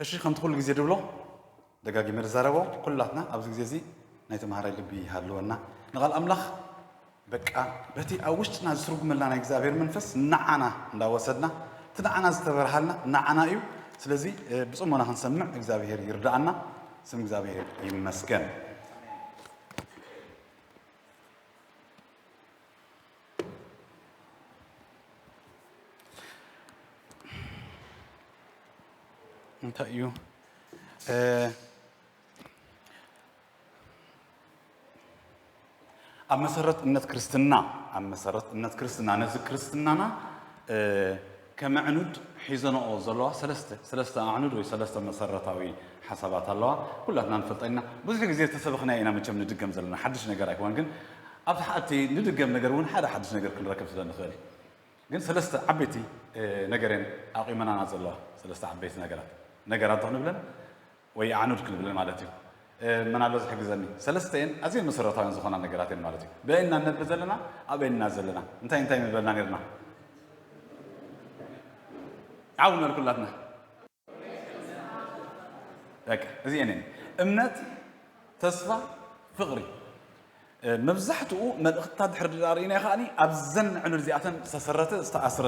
እሺ፣ ከምቲ ኩሉ ግዜ ድብሎ፣ ደጋጊመ ዝዛረቦ፣ ኩላትና ኣብዚ ግዜ እዚ ናይ ተምሃራይ ልቢ ይሃልወና። ንቓል ኣምላኽ በቃ በቲ ኣብ ውሽጥና ዝትርጉመልና ናይ እግዚኣብሔር መንፈስ ንዓና እንዳወሰድና፣ እቲ ንዓና ዝተበርሃልና ንዓና እዩ። ስለዚ፣ እ፣ ብጽሞና ክንሰምዕ እግዚኣብሔር ይርዳኣና። ስም እግዚኣብሔር ይመስገን። እንታይ እዩ? እ፣ ኣብ መሰረት እምነት ክርስትና፣ ኣብ መሰረት እምነት ክርስትና፣ ነዚ ክርስትናና፣ እ፣ ከም ኣዕኑድ ሒዘንኦ ዘለዋ ሰለስተ፣ ሰለስተ ኣዕኑድ ወይ ሰለስተ መሰረታዊ ሓሳባት ኣለዋ። ኩላትና ንፈልጣ ኢና። ብዙሕ ግዜ ዝተሰበኽናዮ ኢና መቸም ንድገም ዘለና። ሓድሽ ነገር ኣይኮነን፣ ግን ኣብቲ ሓ-፣ እቲ ንድገም ነገር እውን ሓደ ሓድሽ ነገር ክንረክብ ስለ ንኽእል። ግን ሰለስተ ዓበይቲ፣ እ፣ ነገር እየን ኣቂመናና ዘለዋ። ሰለስተ ዓበይቲ ነገራት። ነገራት ዶ ክንብለን ወይ ኣዕኑድ ክንብለን ማለት እዩ። እ፣ መን ኣሎ ዝሕግዘኒ? ሰለስተ እየን ኣዝየን መሰረታውያን ዝኾና ነገራት እየን ማለት እዩ። በየና ንነብር ዘለና፣ ኣበየና ዘለና። እንታይ እንታይ ምበልና ነርና? ዓው ንበል ኩላትና። በቃ፣ እዚኤን እየን። እምነት፣ ተስፋ፣ ፍቕሪ። እ፣ መብዛሕትኡ መልእኽትታት ድሕሪ ድኣ ርኢናዮ ከኣኒ ኣብዘን ዕኑድ እዚኣተን ዝተሰረተ ዝተኣስረ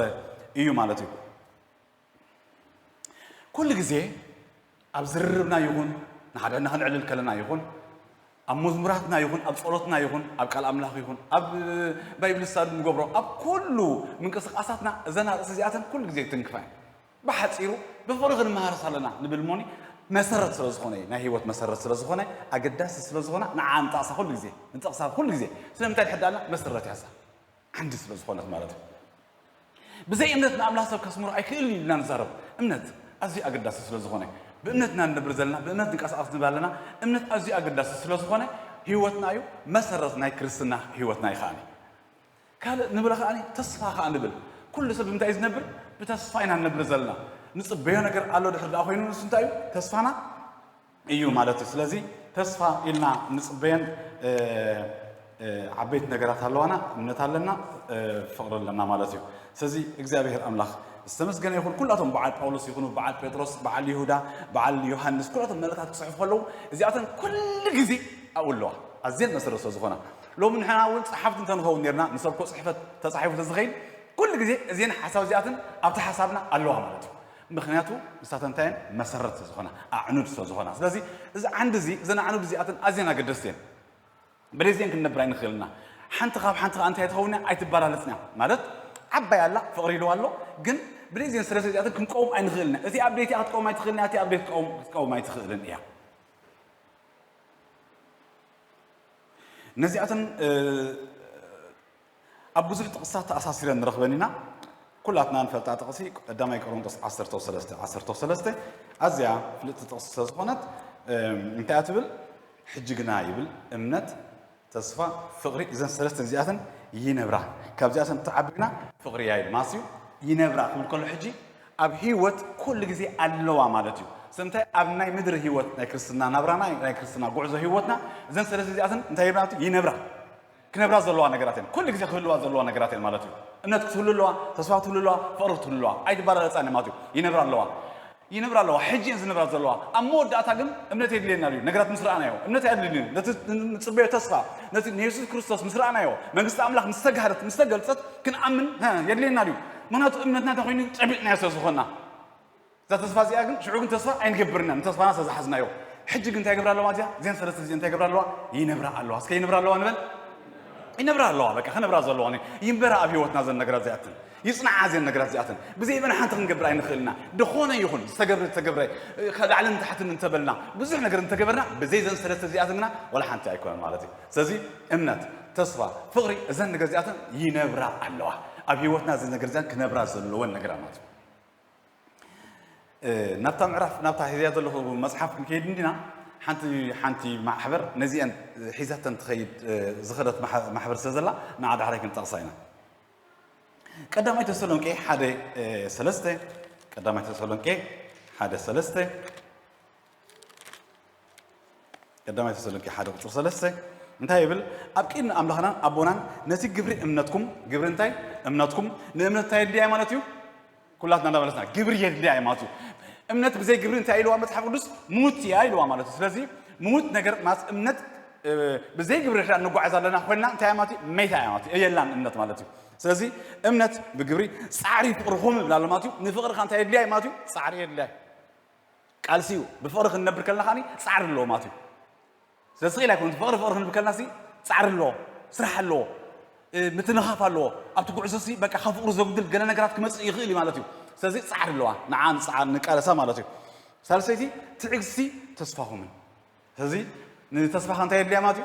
እዩ ማለት እዩ። ኩሉ ግዜ ኣብ ዝርርብና ይኹን፣ ንሓድሕድና ክንዕልል ከለና ይኹን፣ ኣብ መዝሙራትና ይኹን፣ ኣብ ጸሎትና ይኹን፣ ኣብ ቃል ኣምላኽ ይኹን፣ ኣብ ባይብል ስታዲ ንገብሮ፣ ኣብ ኩሉ ምንቅስቃሳትና እዘን ኣርእስቲ እዚኣተን ኩሉ ግዜ ይትንክፋ እየን። ብሓጺሩ ብፍቕሪ ክንመሃረስ ኣለና ንብል እሞኒ፣ መሰረት ስለ ዝኾነ እዩ፣ ናይ ህይወት መሰረት ስለ ዝኾነ፣ ኣገዳሲ ስለ ዝኾነ፣ ንዓ ንጠቕሳ ኩሉ ግዜ፣ ንጠቕሳ ኩሉ ግዜ። ስለምንታይ ድሕር ዳኣልና መሰረት እያ እዛ። ዓንዲ ስለ ዝኾነት ማለት እዩ። ብዘይ እምነት ንኣምላኽ ሰብ ከስምሮ ኣይክእልን ኢልና ንዛረብ። እምነት ኣዝዩ ኣገዳሲ ስለ ዝኾነ፣ ብእምነት ኢና ንነብር ዘለና፣ ብእምነት ንንቀሳቐስ ንብል ኣለና። እምነት ኣዝዩ ኣገዳሲ ስለ ዝኾነ ህይወትና እዩ፣ መሰረት ናይ ክርስትና ህይወትና እዩ ከኣኒ። ካልእ ንብሎ ከኣኒ ተስፋ ከኣ ንብል። ኩሉ ሰብ ብምንታይ እዩ ዝነብር? ብተስፋ ኢና ንነብር ዘለና። ንጽበዮ ነገር ኣሎ ድሕር ደኣ ኮይኑ ንሱ እንታይ እዩ? ተስፋና እዩ ማለት እዩ። ስለዚ ተስፋ ኢልና ንጽበየን፣ እ፣ እ፣ ዓበይቲ ነገራት ኣለዋና፣ እምነት ኣለና፣ እ፣ ፍቕሪ ኣለና ማለት እዩ። ስለዚ እግዚኣብሔር ኣምላኽ ዝተመስገነ ይኹን። ኩላቶም በዓል ጳውሎስ ይኹኑ፣ በዓል ጴጥሮስ፣ በዓል ይሁዳ፣ በዓል ዮሃንስ፣ ኩላቶም መልእኽታት ክጽሕፉ ከለዉ እዚኣተን ኩሉ ግዜ ኣብኡ ኣለዋ። ኣዝየን መሰረት ስለ ዝኾና። ሎሚ ንሕና እውን ጸሓፍቲ እንተንኸውን ኔርና፣ ንሰብኮ ጽሕፈት ተጻሒፉ ተዝኸይድ፣ ኩሉ ግዜ እዚአን ሓሳብ እዚኣተን ኣብቲ ሓሳብና ኣለዋ ማለት እዩ። ምኽንያቱ ንሳተን እንታይ እየን? መሰረት ስለ ዝኾና፣ ኣዕኑድ ስለ ዝኾና። ስለዚ እዚ ዓንዲ እዚ፣ እዘን ኣዕኑድ እዚኣተን ኣዝየን ኣገደስቲ እየን። ብደዚአን ክንነብር ኣይንኽእልና። ሓንቲ ካብ ሓንቲ ከኣ እንታይ ትኸውን እያ? ኣይትበላለጽን እያ። ማለት ዓባይ ኣላ፣ ፍቕሪ ኢልዋ ኣሎ፣ ግን ብደዚአን ሰለስተ እዚኣተን ክንቀውም ኣይንኽእልን እያ። እቲኣ ብደይቲኣ ክትቀውም ኣይትኽእልን እያ፣ እቲኣ ብደይ ክትቀውም፣ ክትቀውም ኣይትኽእልን እያ። ነዚኣተን፣ እ፣ ኣብ ብዙሕ ጥቕስታት ተኣሳሲረን ንረኽበን ኢና። ኩላትና ንፈልጣ ጥቕሲ ቀዳማይ ቆሮንቶስ ዓሰርተ ሰለስተ፣ ዓሰርተ ሰለስተ ኣዝያ ፍልጥቲ ጥቕሲ ስለ ዝኾነት፣ እም፣ እንታይ እያ ትብል? ሕጂ ግና ይብል፣ እምነት፣ ተስፋ፣ ፍቕሪ፣ እዘን ሰለስተ እዚኣተን ይነብራ። ካብዚኣተን እትዓቢ ግና ፍቕሪ እያ ይብል። ማስዩ ይነብራ ክብል ከሎ ሕጂ ኣብ ህይወት ኩሉ ግዜ ኣለዋ ማለት እዩ። ስለምንታይ? ኣብ ናይ ምድሪ ህይወት፣ ናይ ክርስትና ናብራና፣ ናይ ክርስትና ጉዕዞ ህይወትና እዘን ሰለስተ እዚኣተን እንታይ ይብላ? ይነብራ። ክነብራ ዘለዋ ነገራት እየን። ኩሉ ግዜ ክህልዋ ዘለዋ ነገራት እየን ማለት እዩ። እምነት ክትህሉ ኣለዋ፣ ተስፋ ክትህሉ ኣለዋ፣ ፍቕሪ ክትህሉ ኣለዋ። ኣይትበላለጻን እየን ማለት እዩ። ይነብራ ኣለዋ። ይነብራ ኣለዋ። ሕጂ እየን ዝነብራ ዘለዋ። ኣብ መወዳእታ ግን እምነት የድልየና ድዩ? ነገራት ምስ ረኣናዮ፣ እምነት ኣየድልየን እዩ። ነቲ ንጽበዮ ተስፋ፣ ነቲ ንየሱስ ክርስቶስ ምስ ረኣናዮ፣ መንግስቲ ኣምላኽ ምስ ተጋህደት፣ ምስ ተገልጸት፣ ክንኣምን፣ ሀ፣ የድልየና ድዩ? ምኽንያቱ እምነትና እንታይ ኮይኑ? ጨቢጥናዮ ስለ ዝኾንና። እዛ ተስፋ እዚኣ ግን፣ ሽዑ ግን ተስፋ ኣይንገብርን ኢና፣ ንተስፋና ስለ ዝሓዝናዮ። ሕጂ ግን እንታይ ይገብራ ኣለዋ እዚኣ? እዘን ሰለስተ እዚአን እንታይ ይገብራ ኣለዋ? ይነብራ ኣለዋ። እስከ ይነብራ ኣለዋ ንበል። ይነብራ ኣለዋ፣ በቃ፣ ክነብራ ዘለዋ ነ-፣ ይንበራ ኣብ ህይወትና ዘን ነገራት እዚኣትን። ይጽንዓ እዘን ነገራት እዚኣትን። ብዘይ በን ሓንቲ ክንገብር ኣይንኽእልና። ድኾነ ይኹን፣ ዝተገብረ፣ ዝተገብረ፣ እ፣ ላዕልን ታሕትን እንተበልና፣ ብዙሕ ነገር እንተገበርና፣ ብዘይ ዘን ሰለስተ እዚኣትን ግና ዋላ ሓንቲ ኣይኮነን ማለት እዩ። ስለዚ እምነት፣ ተስፋ፣ ፍቕሪ፣ እዘን ነገር እዚኣትን ይነብራ ኣለዋ። ኣብ ህይወትና እዘን ነገር እዚኣን ክነብራ ዘለወን ነገራት ማለት እዩ። እ፣ ናብታ ምዕራፍ፣ ናብታ ሒዘያ ዘለኹ መጽሓፍ ክንከይድ እንዲና፣ ሓንቲ፣ ሓንቲ ማሕበር ነዚአን ሒዛተን ትኸይድ፣ እ፣ ዝኸደት ማሕ-፣ ማሕበር ስለ ዘላ፣ ንዓ ዳሕራይ ክንጠቕሳ ኢና። ቀዳማይ ተሰሎንቄ ሓደ፣ እ፣ ሰለስተ፣ ቀዳማይ ተሰሎንቄ ሓደ ሰለስተ፣ ቀዳማይ ተሰሎንቄ ሓደ ቁጽሪ ሰለስተ እንታይ ይብል? ኣብ ቅድሚ ኣምላኽናን ኣቦናን ነቲ ግብሪ እምነትኩም፣ ግብሪ እንታይ? እምነትኩም፣ ንእምነት እንታይ የድልያ ማለት እዩ? ኩላትና እንዳመለስና፣ ግብሪ የድልያ እዩ ማለት እዩ። እምነት ብዘይ ግብሪ እንታይ ኢልዋ መጽሓፍ ቅዱስ? ሙት እያ ኢልዋ ማለት እዩ። ስለዚ ሙት ነገር ማለት እምነት ብዘይ ግብሪ ድሕር እንጓዓዝ ኣለና ኮይና እንታይ ማለት እዩ? መይታ እያ ማለት እዩ። የላን እምነት ማለት እዩ። ስለዚ እምነት ብግብሪ ጻዕሪ ፍቅርኹም ይብል ኣሎ ማለት እዩ። ንፍቅርኻ እንታይ የድልያ ማለት እዩ? ጻዕሪ የድልያ። ቃልሲ እዩ። ብፍቅሪ ክንነብር ከለና ከኣ ጻዕሪ ኣለዎ ማለት እዩ። ስለዚ ስቕ ኢላ ኣይኮነን። ፍቕሪ ፍቕሪ ክንብል ከለና ሲ ጻዕሪ ኣለዎ፣ ስራሕ ኣለዎ፣ እ፣ ምትንኻፍ ኣለዎ። ኣብቲ ጉዕዞ ሲ በቃ ካብ ፍቕሪ ዘጉድል ገለ ነገራት ክመጽእ ይኽእል እዩ ማለት እዩ። ስለዚ ጻዕሪ ኣለዋ። ንዓ ንጻዕር ንቃለሳ ማለት እዩ። ሳልሰይቲ ትዕግስቲ ተስፋኹምን። ስለዚ ንተስፋኻ እንታይ የድልያ ማለት እዩ?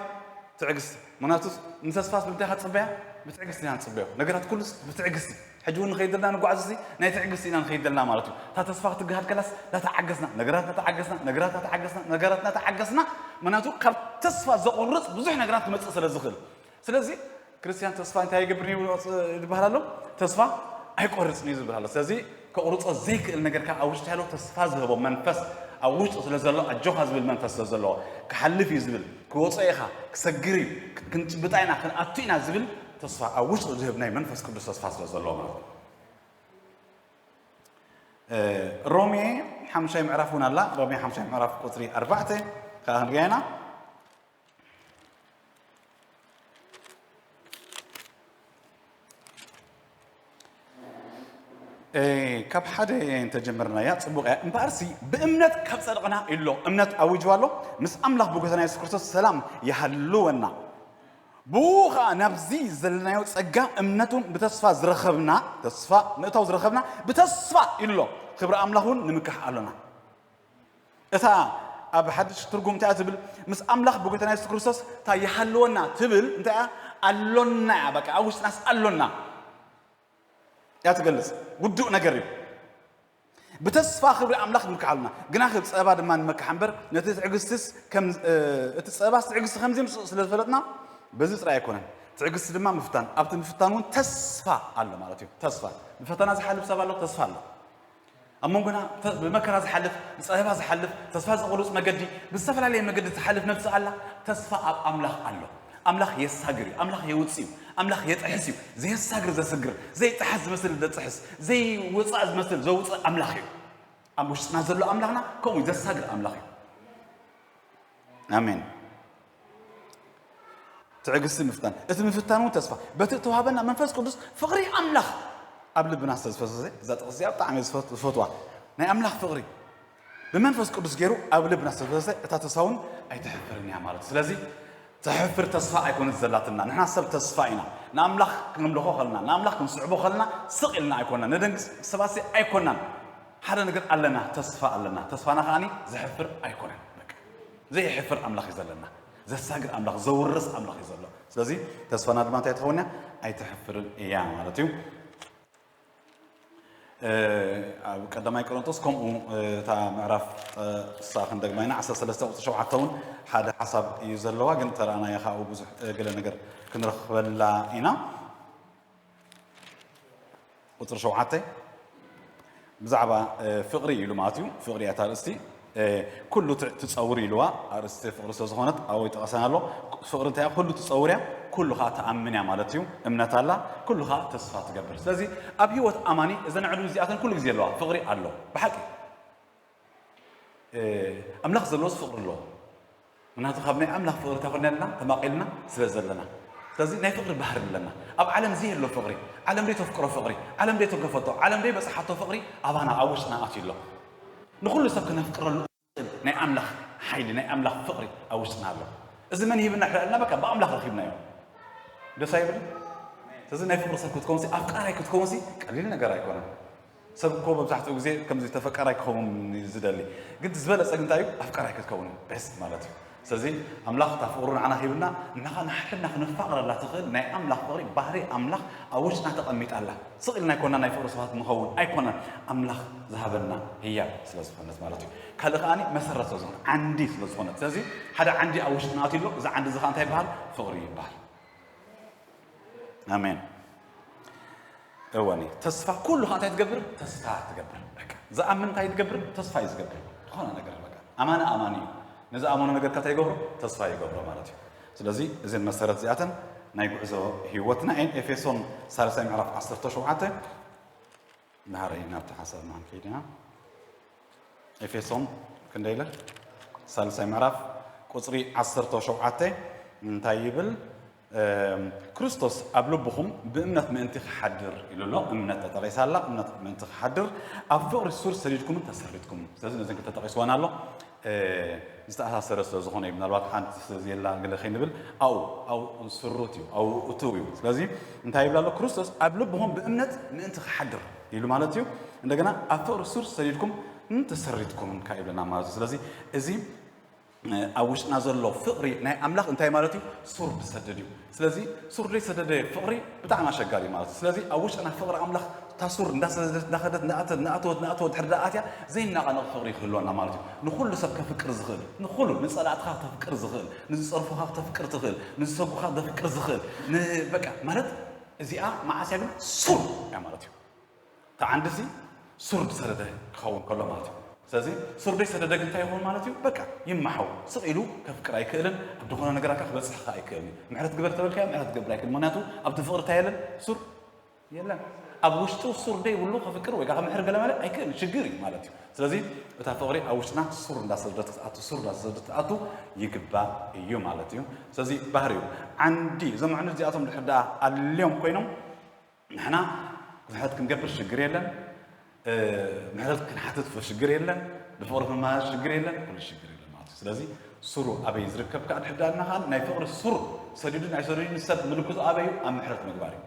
ትዕግስቲ። ምክንያቱ ንተስፋስ ብምንታይ ኢኻ ትጽበያ? ብትዕግስቲ ኢና ንጽበዮ። ነገራት ኩሉስ ብትዕግስቲ። ሕጂ እውን ንኸይድ ዘለና ንጓዓዝ ሲ ናይ ትዕግስቲ ኢና ንኸይድ ዘለና ማለት እዩ። እታ ተስፋ ክትግሃድ ከላስ እናተዓገስና፣ ነገራት እናተዓገስና፣ ነገራት እናተዓገስና፣ ነገራት እናተዓገስና፣ ምክንያቱ ካብ ተስፋ ዘቑርጽ ብዙሕ ነገራት ክመጽእ ስለ ዝኽእል። ስለዚ ክርስትያን ተስፋ እንታይ ይገብር እዩ ዝበሃል ኣሎ? ተስፋ ኣይቆርጽን እዩ ዝበሃል ኣሎ። ስለዚ ከቑርጾ ዘይክእል ነገር ካብ ኣብ ውሽጢ ያለው ተስፋ ዝህቦ መንፈስ ኣብ ውሽጡ ስለ ዘሎ፣ ኣጆኻ ዝብል መንፈስ ስለ ዘለዎ፣ ክሓልፍ እዩ ዝብል፣ ክወጾ ኢኻ፣ ክሰግር እዩ፣ ክንጭብጣ ኢና፣ ክንኣቱ ኢና ዝብል ተስፋ ኣብ ውሽጡ ዝህብ ናይ መንፈስ ቅዱስ ተስፋ ስለ ዘለዎ ማለት እዩ። እ፣ ሮሜ ሓምሻይ ምዕራፍ እውን ኣላ። ሮሜ ሓምሻይ ምዕራፍ ቁጽሪ ኣርባዕተ ከኣ ክንሪኣ ኢና። እ፣ ካብ ሓደ እንተጀመርናያ ጽቡቕ እያ። እምበኣርሲ ብእምነት ካብ ጸደቕና ኢሎ እምነት ኣዊጅዋ ኣሎ፣ ምስ ኣምላኽ ብጎይታና የሱስ ክርስቶስ ሰላም ይሃልወና። ብኡ ኸኣ ናብዚ ዘለናዮ ጸጋ እምነቱን ብተስፋ ዝረኸብና፣ ተስፋ ምእታው ዝረኸብና ብተስፋ ኢሎ ክብሪ ኣምላኽ እውን ንምካሕ ኣሎና። እታ ኣብ ሓድሽ ትርጉም እንታይ እያ ትብል? ምስ ኣምላኽ ብጎይታና የሱስ ክርስቶስ እንታይ ይሃልወና ትብል? እንታይ እያ? ኣሎና እያ። በቃ ኣብ ውሽጥናስ ኣሎና እያ ትገልጽ። ውዱእ ነገር እዩ። ብተስፋ ክብሪ ኣምላኽ ንምካሕ ኣሎና። ግና ክብ ጸባ ድማ ንመካሕ እምበር፣ ነቲ ትዕግስትስ ከም፣ እ፣ እቲ ጸባስ ትዕግስቲ ከም ዘምጽእ ስለ ዝፈለጥና፣ በዚ ጥራይ ኣይኮነን። ትዕግስቲ ድማ ምፍታን፣ ኣብቲ ምፍታን እውን ተስፋ ኣሎ ማለት እዩ። ተስፋ። ብፈተና ዝሓልፍ ሰብ ኣሎ፣ ተስፋ ኣሎ። ኣብ መንጎና ተ-፣ ብመከራ ዝሓልፍ፣ ብጸበባ ዝሓልፍ፣ ተስፋ ዘቑርጽ መገዲ፣ ብዝተፈላለየ መገዲ ዝሓልፍ ነፍሲ ኣላ። ተስፋ ኣብ ኣምላኽ ኣሎ። ኣምላኽ የሳግር እዩ። ኣምላኽ የውጽእ እዩ። ኣምላኽ የጥሕስ እዩ። ዘየሳግር ዘስግር፣ ዘይጥሓስ ዝመስል ዘጥሕስ፣ ዘይውጻእ ዝመስል ዘውጽእ ኣምላኽ እዩ። ኣብ ውሽጥና ዘሎ ኣምላኽና ከምኡ እዩ፣ ዘሳግር ኣምላኽ እዩ። ኣሜን። ትዕግስቲ ምፍታን፣ እቲ ምፍታን እውን ተስፋ። በቲ እተዋህበና መንፈስ ቅዱስ ፍቕሪ ኣምላኽ ኣብ ልብና ስለ ዝፈሰሰ፣ እዛ ጥቕሲ እዚኣ ብጣዕሚ እየ ዝፈት-፣ ዝፈትዋ። ናይ ኣምላኽ ፍቕሪ ብመንፈስ ቅዱስ ገይሩ ኣብ ልብና ስለ ዝፈሰሰ፣ እታ ተስፋ እውን ኣይትሕፍርን እያ ማለት እዩ። ስለዚ ተሕፍር ተስፋ ኣይኮነት ዘላትና። ንሕና ሰብ ተስፋ ኢና። ንኣምላኽ ክነምልኾ ከለና፣ ንኣምላኽ ክንስዕቦ ከለና ስቕ ኢልና ኣይኮናን። ነደንግጽ ሰባትሲ ኣይኮናን። ሓደ ነገር ኣለና፣ ተስፋ ኣለና። ተስፋና ከኣኒ ዘሕፍር ኣይኮነን። በቃ፣ ዘይሕፍር ኣምላኽ እዩ ዘለና። ዘሳግር ኣምላኽ፣ ዘውርስ ኣምላኽ እዩ ዘሎ። ስለዚ ተስፋና ድማ እንታይ ትኸውን እያ? ኣይትሕፍርን እያ ማለት እዩ። እ፣ ኣብ ቀዳማይ ቆሮንቶስ ከምኡ፣ እ፣ እታ ምዕራፍ፣ እ፣ እሳ ክንደግማ ኢና፣ ዓሰርተ ሰለስተ ቁጽሪ ሸውዓተ እውን ሓደ ሓሳብ እዩ ዘለዋ፣ ግን ተረኣናዮ ካብኡ ብዙሕ፣ እ፣ ገለ ነገር ክንረኽበላ ኢና። ቁጽሪ ሸውዓተ ብዛዕባ፣ እ፣ ፍቕሪ ኢሉ ማለት እዩ። ፍቕሪ እያ እታ ኣርእስቲ። እ፣ ኩሉ ት-፣ ትጸውር ኢልዋ፣ ኣርእስቲ ፍቕሪ ስለ ዝኾነት ኣብኡ ይጠቐሰን ኣሎ። ፍቕሪ እንታይ እያ? ኩሉ ትጸውር እያ፣ ኩሉ ኸኣ ትኣምን እያ ማለት እዩ። እምነት ኣላ፣ ኩሉ ኸኣ ተስፋ ትገብር። ስለዚ ኣብ ህይወት ኣማኒ እዘን ኣዕኑድ እዚኣተን ኩሉ ግዜ ኣለዋ። ፍቕሪ ኣሎ። ብሓቂ፣ እ፣ ኣምላኽ ዘለዎስ ፍቕሪ ኣለዎ። ምክንያቱ ካብ ናይ ኣምላኽ ፍቕሪ እንታይ ኮይና ኣለና? ተማቒልና ስለ ዘለና። ስለዚ ናይ ፍቕሪ ባህሪ ኣለና። ኣብ ዓለም ዘየሎ ፍቕሪ፣ ዓለም ደይ ተፍቅሮ ፍቕሪ፣ ዓለም ደይ ተገፈቶ፣ ዓለም ደይ በጽሓቶ ፍቕሪ ኣባና ኣብ ውሽጥና ኣትዩ ኣሎ። ንኹሉ ሰብ ክነፍቅረሉ ናይ ኣምላኽ ሓይሊ፣ ናይ ኣምላኽ ፍቕሪ ኣብ ውሽጥና ኣሎ። እዚ መን ሂብና ሕራልና? በቃ ብኣምላኽ ረኺብናዮ። ደስ ኣይብል? ስለዚ ናይ ፍቕሪ ሰብ ክትከውንሲ፣ ኣፍቃራይ ክትከውንሲ ቀሊል ነገር ኣይኮነን። ሰብ እኮ መብዛሕትኡ ግዜ ከምዚ ተፈቃራይ ክኸውን እዩ ዝደሊ። ግን ዝበለጸ ግን እንታይ እዩ? ኣፍቃራይ ክትከውን እዩ ቤስት ማለት እዩ። ስለዚ ኣምላኽ እታ ፍቕሩ ንዓና ሂብና፣ ንዓኻ ንሓድሕድና ክንፋቕረላ ትኽእል ናይ ኣምላኽ ፍቕሪ፣ ባህሪ ኣምላኽ ኣብ ውሽጥና ተቐሚጣ ኣላ። ስቕ ኢልና ኣይኮና ናይ ፍቕሪ ሰባት ንኸውን፣ ኣይኮናን። ኣምላኽ ዝሃበና ህያብ ስለ ዝኾነት ማለት እዩ። ካልእ ከኣኒ መሰረት ስለ ዝኾነ፣ ዓንዲ ስለ ዝኾነት። ስለዚ ሓደ ዓንዲ ኣብ ውሽጥና ኣትዩ ኣሎ። እዚ ዓንዲ እዚ ከኣ እንታይ ይበሃል? ፍቕሪ ይበሃል። ኣሜን። እወኒ፣ ተስፋ ኩሉ ከኣ እንታይ ትገብር? ተስፋ ትገብር። በቃ፣ ዝኣምን እንታይ ትገብር? ተስፋ እዩ ዝገብር። ዝኾነ ነገር በቃ፣ ኣማኒ ኣማኒ እዩ። ንዝኣመኖ ነገር ከ እንታይ ይገብሮ? ተስፋ ይገብሮ ማለት እዩ። ስለዚ እዘን መሰረት እዚኣተን ናይ ጉዕዞ ህይወትና እየን። ኤፌሶን ሳልሳይ ምዕራፍ ዓሰርተ ሸውዓተ፣ ድሓር ናብቲ ሓሳብ ንክንከይድ ኢና። ኤፌሶን ክንደይ ኢለ? ሳልሳይ ምዕራፍ ቁጽሪ ዓሰርተ ሸውዓተ እንታይ ይብል? እም፣ ክርስቶስ ኣብ ልብኹም ብእምነት ምእንቲ ክሓድር ኢሉ ኣሎ። እምነት ተጠቒሳ ኣላ። እምነት ምእንቲ ክሓድር ኣብ ፍቕሪ ሱር ሰዲድኩምን ተሰሪትኩምን። ስለዚ ነዘን ክልተ ተጠቒስወን ኣሎ። እ፣ ዝተኣሳሰረ ስለ ዝኾነ እዩ። ምናልባት ሓንቲ ስለ ዘየላ ገለ ከይንብል፣ ኣብኡ፣ ኣብኡ ስሩት እዩ፣ ኣብኡ እትው እዩ። ስለዚ እንታይ ይብል ኣሎ? ክርስቶስ ኣብ ልብኹም ብእምነት ምእንቲ ክሓድር ኢሉ ማለት እዩ። እንደገና ኣብ ፍቕሪ ሱር ሰዲድኩም ተሰሪትኩምን ከኣ ይብለና ማለት እዩ። ስለዚ እዚ፣ እ፣ ኣብ ውሽጥና ዘሎ ፍቕሪ ናይ ኣምላኽ እንታይ ማለት እዩ? ሱር ዝሰድድ እዩ። ስለዚ ሱር ዘይሰደደ ፍቕሪ ብጣዕሚ ኣሸጋሪ ማለት እዩ። ስለዚ ኣብ ውሽጥና ፍቕሪ ኣምላኽ እታ ሱር እንዳሰደደት፣ እንዳኸደት፣ እንዳኣተት፣ እንዳኣተወት፣ እንዳኣተወት ድሕሪ ደኣ ኣትያ ዘይናቓነቕ ፍቕሪ ክህልወና ማለት እዩ። ንኹሉ ሰብ ከፍቅር ዝኽእል፣ ንኹሉ፣ ንጸላእትኻ ክተፍቅር ዝኽእል፣ ንዝጸርፉኻ ክተፍቅር ትኽእል፣ ንዝሰጉኻ ክተፍቅር ዝኽእል፣ ን-፣ በቃ ማለት እዚኣ መዓስ እያ ግን? ሱር እያ ማለት እዩ። እታ ዓንዲ እዚ ሱር ዝሰደደ ክኸውን ከሎ ማለት እዩ። ስለዚ ሱር ዘይሰደደ ግን እንታይ ይኸውን ማለት እዩ? በቃ ይመሓው። ስቕ ኢሉ ከፍቅር ኣይክእልን፣ ኣብ ዝኾነ ነገራካ ክበጽሕ ከኣ ኣይክእልን እዩ። ምሕረት ግበር ተበልካዮ ምሕረት ክገብር ኣይክእልን። ምኽንያቱ ኣብቲ ፍቕሪ እንታይ የለን? ሱር የለን። ኣብ ውሽጡ ሱር ዘይብሉ ከፍቅር ወይ ከዓ ክምሕር ገለ ማለት ኣይክእልን፣ ሽግር እዩ ማለት እዩ። ስለዚ እታ ፍቕሪ ኣብ ውሽጥና ሱር እንዳሰደደት ክትኣቱ፣ ሱር እንዳሰደደት ክትኣቱ ይግባእ እዩ ማለት እዩ። ስለዚ ባህሪ እዩ። ዓንዲ፣ እዞም ኣዕኑድ እዚኣቶም ድሕር ደኣ ኣልዮም ኮይኖም ንሕና ምሕረት ክንገብር ሽግር የለን፣ እ፣ ምሕረት ክንሓትት ሽግር የለን፣ ብፍቕሪ ክንመላለስ ሽግር የለን፣ ኩሉ ሽግር የለን ማለት እዩ። ስለዚ ሱሩ ኣበይ ዝርከብ ከኣ ድሕር ደኣ ኢልና ከኣ ናይ ፍቕሪ ሱር ሰዲዱን ኣይሰዲዱን ሰብ ምልክቱ ኣበይ እዩ? ኣብ ምሕረት ምግባር እዩ።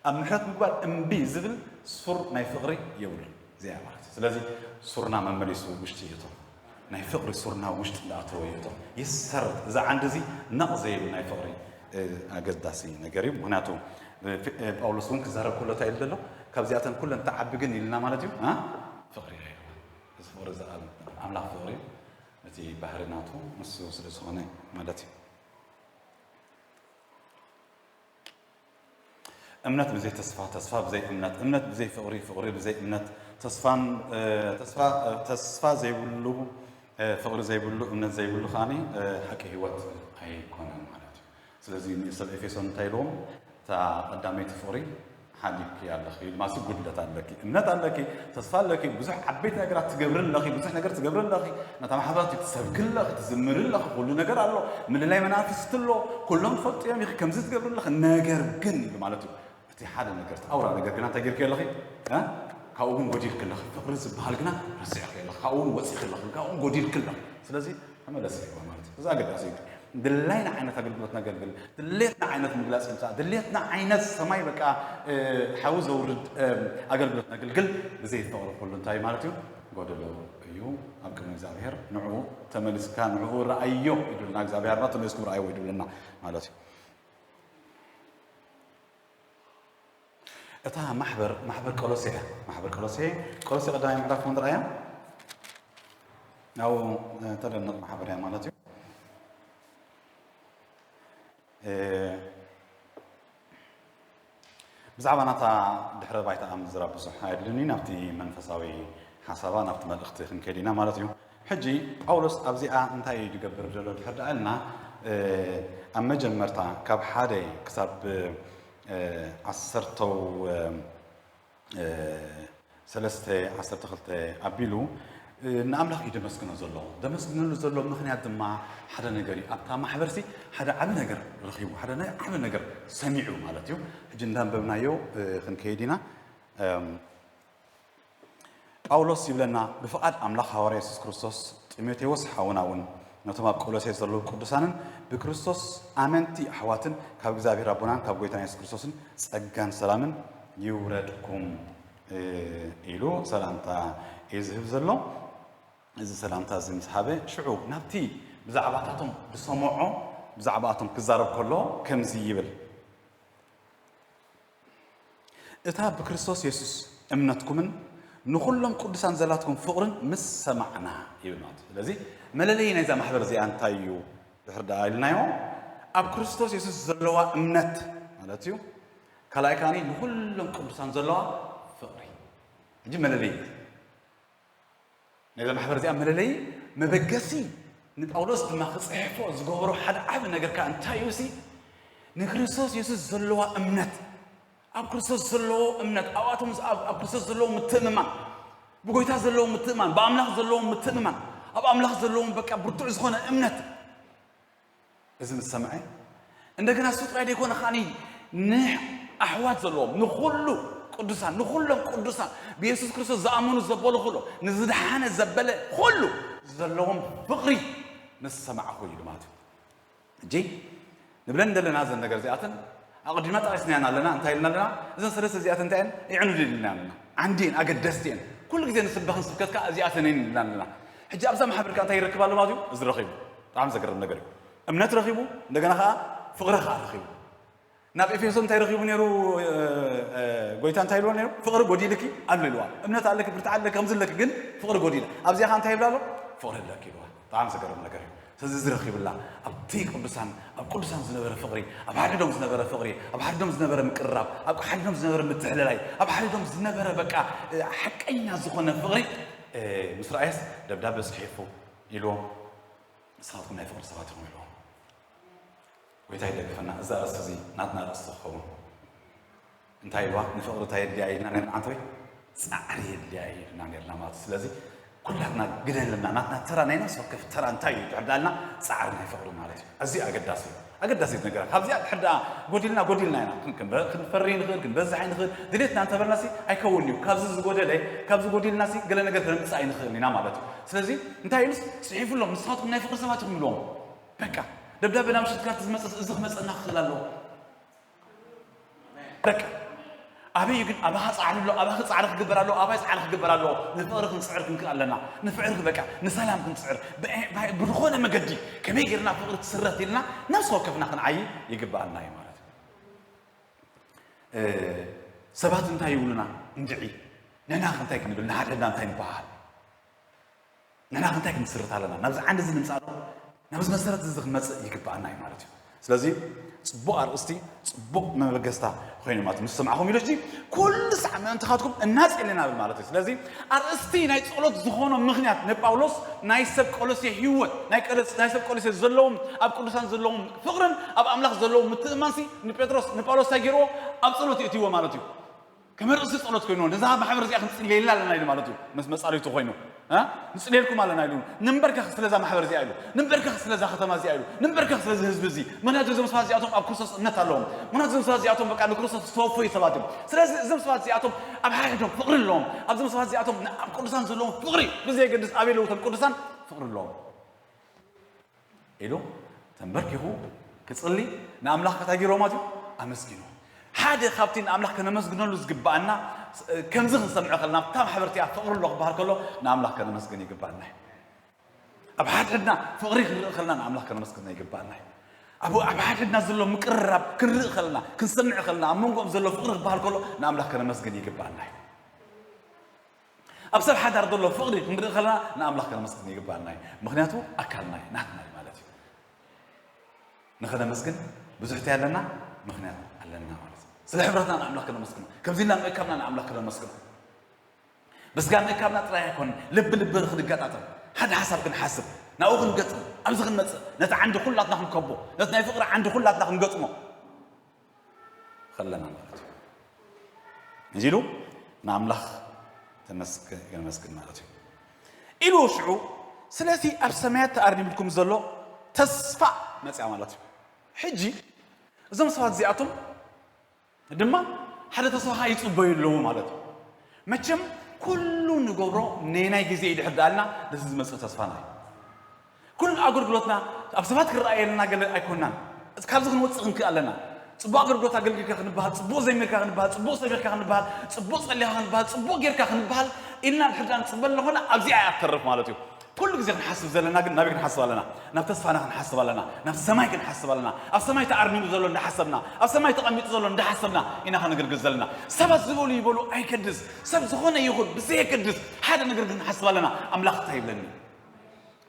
ኣብ ምሕረት ምግባር እምቢ ዝብል ሱር ናይ ፍቕሪ የብሉን። እዚኣ ማለት እዩ። ስለዚ ሱርና መመሊሱ ውሽጢ ይእቶ። ናይ ፍቕሪ ሱርና ውሽጢ እንዳኣተወ ይእቶ። ይሰርት። እዚ ዓንዲ እዚ ነቕ ዘይብል ናይ ፍቕሪ፣ እ፣ ኣገዳሲ ነገር እዩ። ምኽንያቱ፣ እ፣ ፊ-፣ እ፣ ጳውሎስ እውን ክዛረብ ከሎ እንታይ ኢሉ ዘሎ? ካብዚኣተን ኩለን ትዓቢ ግን ኢልና ማለት እዩ፣ እ? ፍቕሪ ኢያ ኢልዋ። እዚ ፍቕሪ እዚ ኣብ ኣምላኽ ፍቕሪ እዩ። እቲ ባህሪ ናቱ ንሱ ስለ ዝኾነ ማለት እዩ። እምነት ብዘይ ተስፋ፣ ተስፋ ብዘይ እምነት፣ እምነት ብዘይ ፍቕሪ፣ ፍቕሪ ብዘይ እምነት፣ ተስፋን፣ እ፣ ተስፋ፣ እ፣ ተስፋ ዘይብሉ፣ እ፣ ፍቕሪ ዘይብሉ፣ እምነት ዘይብሉ ከኣኒ፣ እ፣ ሓቂ ህይወት ኣይኮነን ማለት እዩ። ስለዚ ንሰብ ኤፌሶን እንታይ ኢልዎም? እታ ቀዳመይቲ ፍቕሪ ሓሊፍኪ ኣለኺ፣ ማሲ ጉድለት ኣለኪ፣ እምነት ኣለኪ፣ ተስፋ ኣለኪ፣ ብዙሕ ዓበይቲ ነገራት ትገብሪ ኣለኺ፣ ብዙሕ ነገር ትገብሪ ኣለኺ፣ ነታ ማሕበራት ትሰብኪ ኣለኺ፣ ትዝምሪ ኣለኺ፣ ኩሉ ነገር ኣሎ፣ ምልላይ መናፍስቲ ኣሎ፣ ኩሎም ትፈልጡ እዮም ኢኺ፣ ከምዚ ትገብሪ ኣለኺ። ነገር ግን ማለት እዩ፣ እቲ ሓደ ነገር፣ እቲ ኣውራ ነገር ግና እንታይ ጌርኪ ኣለኺ? እ? ካብኡ እውን ጎዲልኪ ኣለኺ። ፍቕሪ ዝበሃል ግና ረሲዕኪ ኣለኺ፣ ካብኡ እውን ወፂእኪ ኣለኺ፣ ካብኡ እውን ጎዲልኪ ኣለኺ። ስለዚ ተመለሲ ኢልዋ ማለት እዩ። እዚ ኣገዳሲ እዩ። ድላይና ዓይነት ኣገልግሎት ነገልግል፣ ድሌትና ዓይነት ምግላፅ ምፃእ፣ ድሌትና ዓይነት ሰማይ በቃ፣ እ፣ ሓዊ ዘውርድ፣ እ፣ ኣገልግሎት ነገልግል። ብዘይ ፍቕሪ ኩሉ እንታይ ማለት እዩ? ጎደሎ እዩ ኣብ ቅድሚ እግዚኣብሔር። ንዕኡ ተመሊስካ ንዕኡ ረኣዮ ይብለና እግዚኣብሔር፣ ናቱ ተመሊስኩም ረኣይዎ ይብለና ማለት እዩ። እታ ማሕበር፣ ማሕበር ቆሎሴ እያ። ማሕበር ቆሎሴ፣ ቆሎሴ ቀዳማይ ምዕራፍ እውን ርኣያ። ኣብኡ፣ እ፣ ተደንቕ ማሕበር እያ ማለት እዩ። እ፣ ብዛዕባ ናታ ድሕረ ባይታኣ ምዝራብ ብዙሕ ኣየድልን እዩ። ናብቲ መንፈሳዊ ሓሳባ፣ ናብቲ መልእኽቲ ክንከይድ ኢና ማለት እዩ። ሕጂ ጳውሎስ ኣብዚኣ እንታይ እዩ ዝገብር ዘሎ ድሕር ደኣ ኢልና፣ እ፣ ኣብ መጀመርታ ካብ ሓደ ክሳብ፣ እ፣ ዓሰርተው፣ እ፣ እ፣ ሰለስተ ዓሰርተ ክልተ ኣቢሉ፣ እ፣ ንኣምላኽ እዩ ደመስግኖ ዘሎ። ደመስግነሉ ዘሎ ምኽንያት ድማ ሓደ ነገር እዩ። ኣብታ ማሕበርሲ ሓደ ዓቢ ነገር ረኺቡ፣ ሓደ ናይ ዓቢ ነገር ሰሚዑ ማለት እዩ። ሕጂ እንዳንበብናዮ፣ እ፣ ክንከይድ ኢና። እም፣ ጳውሎስ ይብለና፣ "ብፍቓድ ኣምላኽ ሃዋርያ የሱስ ክርስቶስ፣ ጢሞቴዎስ ሓውና እውን፣ ነቶም ኣብ ቆሎሴ ዘለዉ ቅዱሳንን ብክርስቶስ ኣመንቲ ኣሕዋትን ካብ እግዚኣብሔር ኣቦናን ካብ ጐይታና የሱስ ክርስቶስን ጸጋን ሰላምን ይውረድኩም" ኢሉ ሰላምታ እዩ ዝህብ ዘሎ። እዚ ሰላምታ እዚ ምስ ሃበ፣ ሽዑ ናብቲ ብዛዕባታቶም ዝሰምዖ፣ ብዛዕባኣቶም ክዛረብ ከሎ ከምዚ ይብል፣ "እታ ብክርስቶስ የሱስ እምነትኩምን ንኹሎም ቅዱሳን ዘላትኩም ፍቕርን ምስ ሰማዕና" ይብል ማለት እዩ። ስለዚ መለለዪ ናይዛ ማሕበር እዚኣ እንታይ እዩ? ድሕር ደኣ ኢልናዮ፣ ኣብ ክርስቶስ የሱስ ዘለዋ እምነት ማለት እዩ። ካልኣይ ከኣ ንኹሎም ቅዱሳን ዘለዋ ፍቕሪ። ሕጂ መለለዪ ናይዛ ማሕበር እዚኣ መለለዪ መበገሲ ንጳውሎስ ድማ ክጽሕፎ ዝገበሮ ሓደ ዓቢ ነገር ከኣ እንታይ እዩ ሲ? ንክርስቶስ የሱስ ዘለዋ እምነት፣ ኣብ ክርስቶስ ዘለዎ እምነት፣ ኣብኣቶም ኣብ፣ ኣብ ክርስቶስ ዘለዎ ምትእምማን፣ ብጎይታ ዘለዎም ምትእማን፣ ብኣምላኽ ዘለዎም ምትእምማን፣ ኣብ ኣምላኽ ዘለዎም በቃ ብርቱዕ ዝኾነ እምነት። እዚ ምስ ሰምዐ እንደገና እሱ ጥራይ ደይኮነ ከዓኒ ንኣሕዋት ዘለዎም ንኹሉ ቅዱሳን ንኹሎም ቅዱሳን ብየሱስ ክርስቶስ ዝኣመኑ ዘበሉ ኩሎ ንዝደሓነ ዘበለ ኩሉ ዘለዎም ፍቕሪ ምስ ሰማዕኹ እዩ ማለት እዩ። እጂ ንብለን ዘለና እዘን ነገር እዚኣተን ኣቐዲምና ጠቒስናያን ኣለና። እንታይ ኢልና ኣለና? እዘን ሰለስተ እዚኣተን እንታይ እየን? ይዕኑድ ኢልና ኣለና። ዓንዲ እየን፣ ኣገደስቲ እየን። ኩሉ ግዜ ንስበኽን ስብከት ከዓ እዚኣተን እየን ኢልና ኣለና። ሕጂ ኣብዛ ማሕበር ከዓ እንታይ ይረክብ ኣሎ ማለት እዩ? እዚ ረኺቡ። ብጣዕሚ ዘገርም ነገር እዩ። እምነት ረኺቡ፣ እንደገና ከዓ ፍቕሪ ከዓ ረኺቡ። ናብ ኤፌሶን እንታይ ረኺቡ ነይሩ? ጎይታ እንታይ ኢልዎ ነይሩ? ፍቕሪ ጎዲልኪ ኣሎ ኢልዋ። እምነት ኣለኪ፣ ብርትዓ ኣለኪ፣ ከምዚ ኣለኪ፣ ግን ፍቕሪ ጎዲለ። ኣብዚኣ ከዓ እንታይ ይብላ ኣሎ? ፍቕሪ ኣለኪ ኢልዋ። ብጣዕሚ ዘገርም ነገር እዩ። ስለዚ ዝረኺብላ ኣብቲ ቅዱሳን ኣብ ቅዱሳን ዝነበረ ፍቕሪ፣ ኣብ ሓድዶም ዝነበረ ፍቕሪ፣ ኣብ ሓድዶም ዝነበረ ምቅርራብ፣ ኣብ ሓድዶም ዝነበረ ምትሕልላይ፣ ኣብ ሓድዶም ዝነበረ በቃ ሓቀኛ ዝኾነ ፍቕሪ ምስ ረኣየስ ደብዳበ ጽሒፉ ኢልዎም፣ ንስኻትኩም ናይ ፍቕሪ ሰባት ኢኹም ኢልዎም። ጎይታ ይደግፈና። እዚ ኣርእስቲ እዚ ናትና ኣርእስቲ ክኸውን እንታይ ኢልዋ? ንፍቕሪ እንታይ የድልያ ኢልና ነርና? ዓንተወይ ጻዕሪ የድልያ ኢልና ነርና ማለት እዩ። ስለዚ ኩላትና ግደልና ናትና ተራ ናይ ነፍሲ ወከፍ ተራ እንታይ እዩ ድሕር ዳልና ጻዕሪ ናይ ፍቕሪ ማለት እዩ። ኣዝዩ ኣገዳሲ እዩ። ኣገዳሲት ነገር ካብዚኣ ድሕር ደኣ ጎዲልና ጎዲልና ኢና። ክን- ክንበ- ክንፈሪ ንኽእል፣ ክንበዝሕ ንኽእል። ድሌትና እንተበልና ሲ ኣይከውን እዩ። ካብዚ ዝጎደለ ካብዚ ጎዲልና ሲ ገለ ነገር ከነምጽእ ኣይንኽእል ኢና ማለት እዩ። ስለዚ እንታይ ኢሉስ ጽሒፉሎም ንስኻትኩም ናይ ፍቕሪ ሰባት ኢኹም ኢልዎም። በቃ ደብዳበ ናብ ሽትጋርት ዝመጽእ እዚ ክመጸና ክኽእል ኣለዎ። በቃ ኣበይ ግን ኣባኻ ጻዕሪ ኣሎ፣ ኣባኺ ጻዕሪ ክግበር ኣለዎ፣ ኣባይ ጻዕሪ ክግበር ኣለዎ። ንፍቕሪ ክንጽዕር ክንክእል ኣለና። ንፍቕሪ በቃ ንሰላም ክንጽዕር ብ- ብ- ብዝኾነ መገዲ ከመይ ጌርና ፍቕሪ ትስረት ኢልና ነፍሲ ወከፍና ክንዓይ ይግብኣና እዩ ማለት እዩ። እ፣ ሰባት እንታይ ይብሉና እንድዒ ንሕና እንታይ ክንብል ንሓድሕድና እንታይ ንበሃል? ንሕና እንታይ ክንስርት ኣለና? ናብዚ ዓንዲ እዚ ንምጻእ ዶ ናብዚ መሰረት እዚ ክንመጽእ ይግብኣና እዩ ማለት እዩ። ስለዚ ጽቡቕ ኣርእስቲ ጽቡቕ መበገስታ ኮይኑ ማለት ምስ ሰማዕኹም ኢሉ ሕጂ ኩሉ ሳዕ ምእንትኻትኩም እናጽ ኣለና ብል ማለት እዩ። ስለዚ ኣርእስቲ ናይ ጸሎት ዝኾኖ ምኽንያት ንጳውሎስ ናይ ሰብ ቆሎሴ ህይወት ናይ ቀለስ- ናይ ሰብ ቆሎሴ ዘለዎም ኣብ ቅዱሳን ዘለዎም ፍቕርን ኣብ ኣምላኽ ዘለዎም ምትእማንሲ ንጴጥሮስ ንጳውሎስ እንታይ ገይርዎ ኣብ ጸሎት ይእትይዎ ማለት እዩ። ከም ርእሲ ጸሎት ኮይኑ ነዛ ማሕበር እዚኣ ክንጽልየላ ኣለና ኢሉ ማለት እዩ። ምስ መጻሪቱ ኮይኑ እ? ንጽልየልኩም ኣለና ኢሉ። ንንበርከኽ ስለዛ ማሕበር እዚኣ ኢሉ። ንንበርከኽ ስለዛ ከተማ እዚኣ ኢሉ። ንንበርከኽ ስለዚ ህዝቢ እዚ። ምክንያቱ እዞም ሰባት እዚኣቶም ኣብ ክርስቶስ እምነት ኣለዎም። ምክንያቱ እዞም ሰባት እዚኣቶም በቃ ንክርስቶስ ዝተወፈዩ ሰባት እዮም። ስለዚ እዞም ሰባት እዚኣቶም ኣብ ሓድሕዶም ፍቕሪ ኣለዎም። ኣብዞም ሰባት እዚኣቶም ን- ኣብ ቅዱሳን ዘለዎም ፍቕሪ ብዘየገድስ ኣበይ ኣለዉ እቶም ቅዱሳን ፍቕሪ ኣለዎም። ኢሉ ተንበርኪኹ ክጽሊ ንኣምላኽ ከታጊሮማት እዩ ኣመስጊኑ። ሓደ ካብቲ ንኣምላኽ ከነመስግነሉ ዝግብኣና ከምዚ ክንሰምዖ ከለና ኣብታ ማሕበርቲኣ ፍቕሪ ኣሎ ክበሃል ከሎ ንኣምላኽ ከነመስግን ይግብኣና እዩ። ኣብ ሓድሕድና ፍቕሪ ክንርኢ ከለና ንኣምላኽ ከነመስግና ይግብኣና እዩ። ኣብ ኣብ ሓድሕድና ዘሎ ምቅርራብ ክንርኢ ከለና ክንሰምዕ ከለና ኣብ መንጎኦም ዘሎ ፍቕሪ ክበሃል ከሎ ንኣምላኽ ከነመስግን ይግብኣና እዩ። ኣብ ሰብ ሓዳር ዘሎ ፍቕሪ ክንርኢ ከለና ንኣምላኽ ከነመስግን ይግባኣና እዩ። ምኽንያቱ ኣካልና እዩ፣ ናትና እዩ ማለት እዩ። ንኸነመስግን ብዙሕ እንታይ ኣለና? ምኽንያት ኣለና ማለት እዩ። ስለ ሕብረትና ንኣምላኽ ከነመስግኖ፣ ከምዚ ኢልና ምእካብና ንኣምላኽ ከነመስግኖ። ብስጋ ምእካብና ጥራይ ኣይኮን፣ ልቢ ልቢ ክንገጣጠም፣ ሓደ ሓሳብ ክንሓስብ፣ ናብኡ ክንገጥም፣ ኣብዚ ክንመጽእ፣ ነቲ ዓንዲ ኩላትና ክንከቦ፣ ነቲ ናይ ፍቕሪ ዓንዲ ኩላትና ክንገጥሞ። ከለና ማለት እዩ። እዚ ኢሉ ንኣምላኽ ተመስገ- ከነመስግን ማለት እዩ። ኢሉ ሽዑ ስለቲ ኣብ ሰማያት ተኣርኒብልኩም ዘሎ ተስፋ መጽያ ማለት እዩ። ሕጂ እዞም ሰባት እዚኣቶም ድማ ሓደ ተስፋ ከዓ ይጽበዩ ኣለዉ ማለት እዩ። መቸም ኩሉ ንገብሮ ነናይ ግዜ እዩ ድሕር ደኣልና ነዚ ዝመጽእ ተስፋና እዩ። ኩሉ ኣገልግሎትና ኣብ ሰባት ክረኣየልና ገለ ኣይኮናን። ካብዚ ክንወፅእ ክንክእል ኣለና። ፅቡቅ ኣገልግሎት ኣገልጊልካ ክንበሃል፣ ፅቡቅ ዘሚርካ ክንበሃል፣ ፅቡቅ ሰቢኽካ ክንበሃል፣ ፅቡቅ ፀሊኻ ክንበሃል፣ ፅቡቅ ጌርካ ክንበሃል ኢልና ድሕር ዳ ንፅበ ኣለኾና ኣብዚኣ እያ ትተርፍ ማለት እዩ። ኩሉ ግዜ ክንሓስብ ዘለና ግን ናበይ ክንሓስብ ኣለና? ናብ ተስፋና ክንሓስብ ኣለና። ናብ ሰማይ ክንሓስብ ኣለና። ኣብ ሰማይ ተኣርኒቡ ዘሎ እንዳሓሰብና፣ ኣብ ሰማይ ተቐሚጡ ዘሎ እንዳሓሰብና ኢና ከነገልግል ዘለና። ሰባት ዝበሉ ይበሉ ኣይገድስ፣ ሰብ ዝኾነ ይኹን ብዘየገድስ ሓደ ነገር ግን ክንሓስብ ኣለና። ኣምላኽ እንታይ ይብለኒ?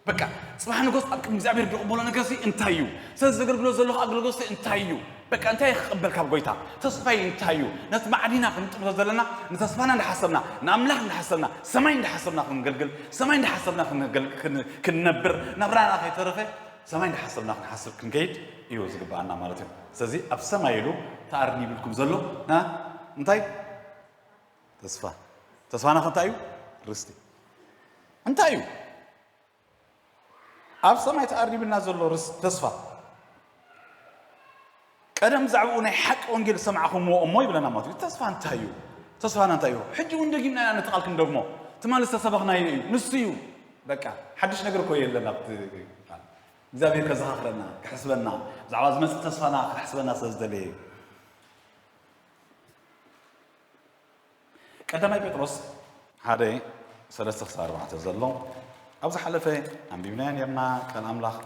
በቃ ጽባሕ ንጎስ ኣብ ቅድሚ እግዚኣብሔር ዝቕበሎ ነገርሲ እንታይ እዩ? ስለዚ ዘገልግሎ ዘለኹ ኣገልግሎትሲ እንታይ እዩ? በቃ እንታይ ክቕበል ካብ ጎይታ? ተስፋይ እንታይ እዩ? ነቲ ማዕዲና ክንጥምቶ ዘለና ንተስፋና እንዳሓሰብና፣ ንኣምላኽ እንዳሓሰብና፣ ሰማይ እንዳሓሰብና ክንገልግል፣ ሰማይ እንዳሓሰብና ክንገል- ክን- ክንነብር፣ ናብራና ከይተረፈ ሰማይ እንዳሓሰብና ክንሓስብ ክንከይድ እዩ ዝግብኣና ማለት እዩ። ስለዚ ኣብ ሰማይ ኢሉ ተኣርኒ ይብልኩም ዘሎ ና እንታይ ተስፋ ተስፋና ከ እንታይ እዩ? ርስቲ እንታይ እዩ? ኣብ ሰማይ ተኣሪብና ዘሎ ርስ ተስፋ ቀደም ብዛዕባኡ ናይ ሓቂ ወንጌል ዝሰማዕኹምዎ እሞ ይብለና ማለት እዩ። ተስፋ እንታይ እዩ? ተስፋና እንታይ እዩ? ሕጂ እውን ደጊምና ኢና ነቲ ቃል ክንደግሞ። ትማሊ ዝተሰበኽናዮ እዩ። ንሱ እዩ። በቃ ሓድሽ ነገር እኮ የለን ኣብቲ ቃል። እግዚኣብሔር ከዘኻኽረና፣ ክሕስበና፣ ብዛዕባ ዝመጽእ ተስፋና ክሕስበና ስለ ዝደለየ እዩ። ቀዳማይ ጴጥሮስ ሓደ ሰለስተ ክሳብ ኣርባዕተ ዘሎ ኣብ ዝሓለፈ ኣንቢብናዮ ነርና። ቃል ኣምላኽ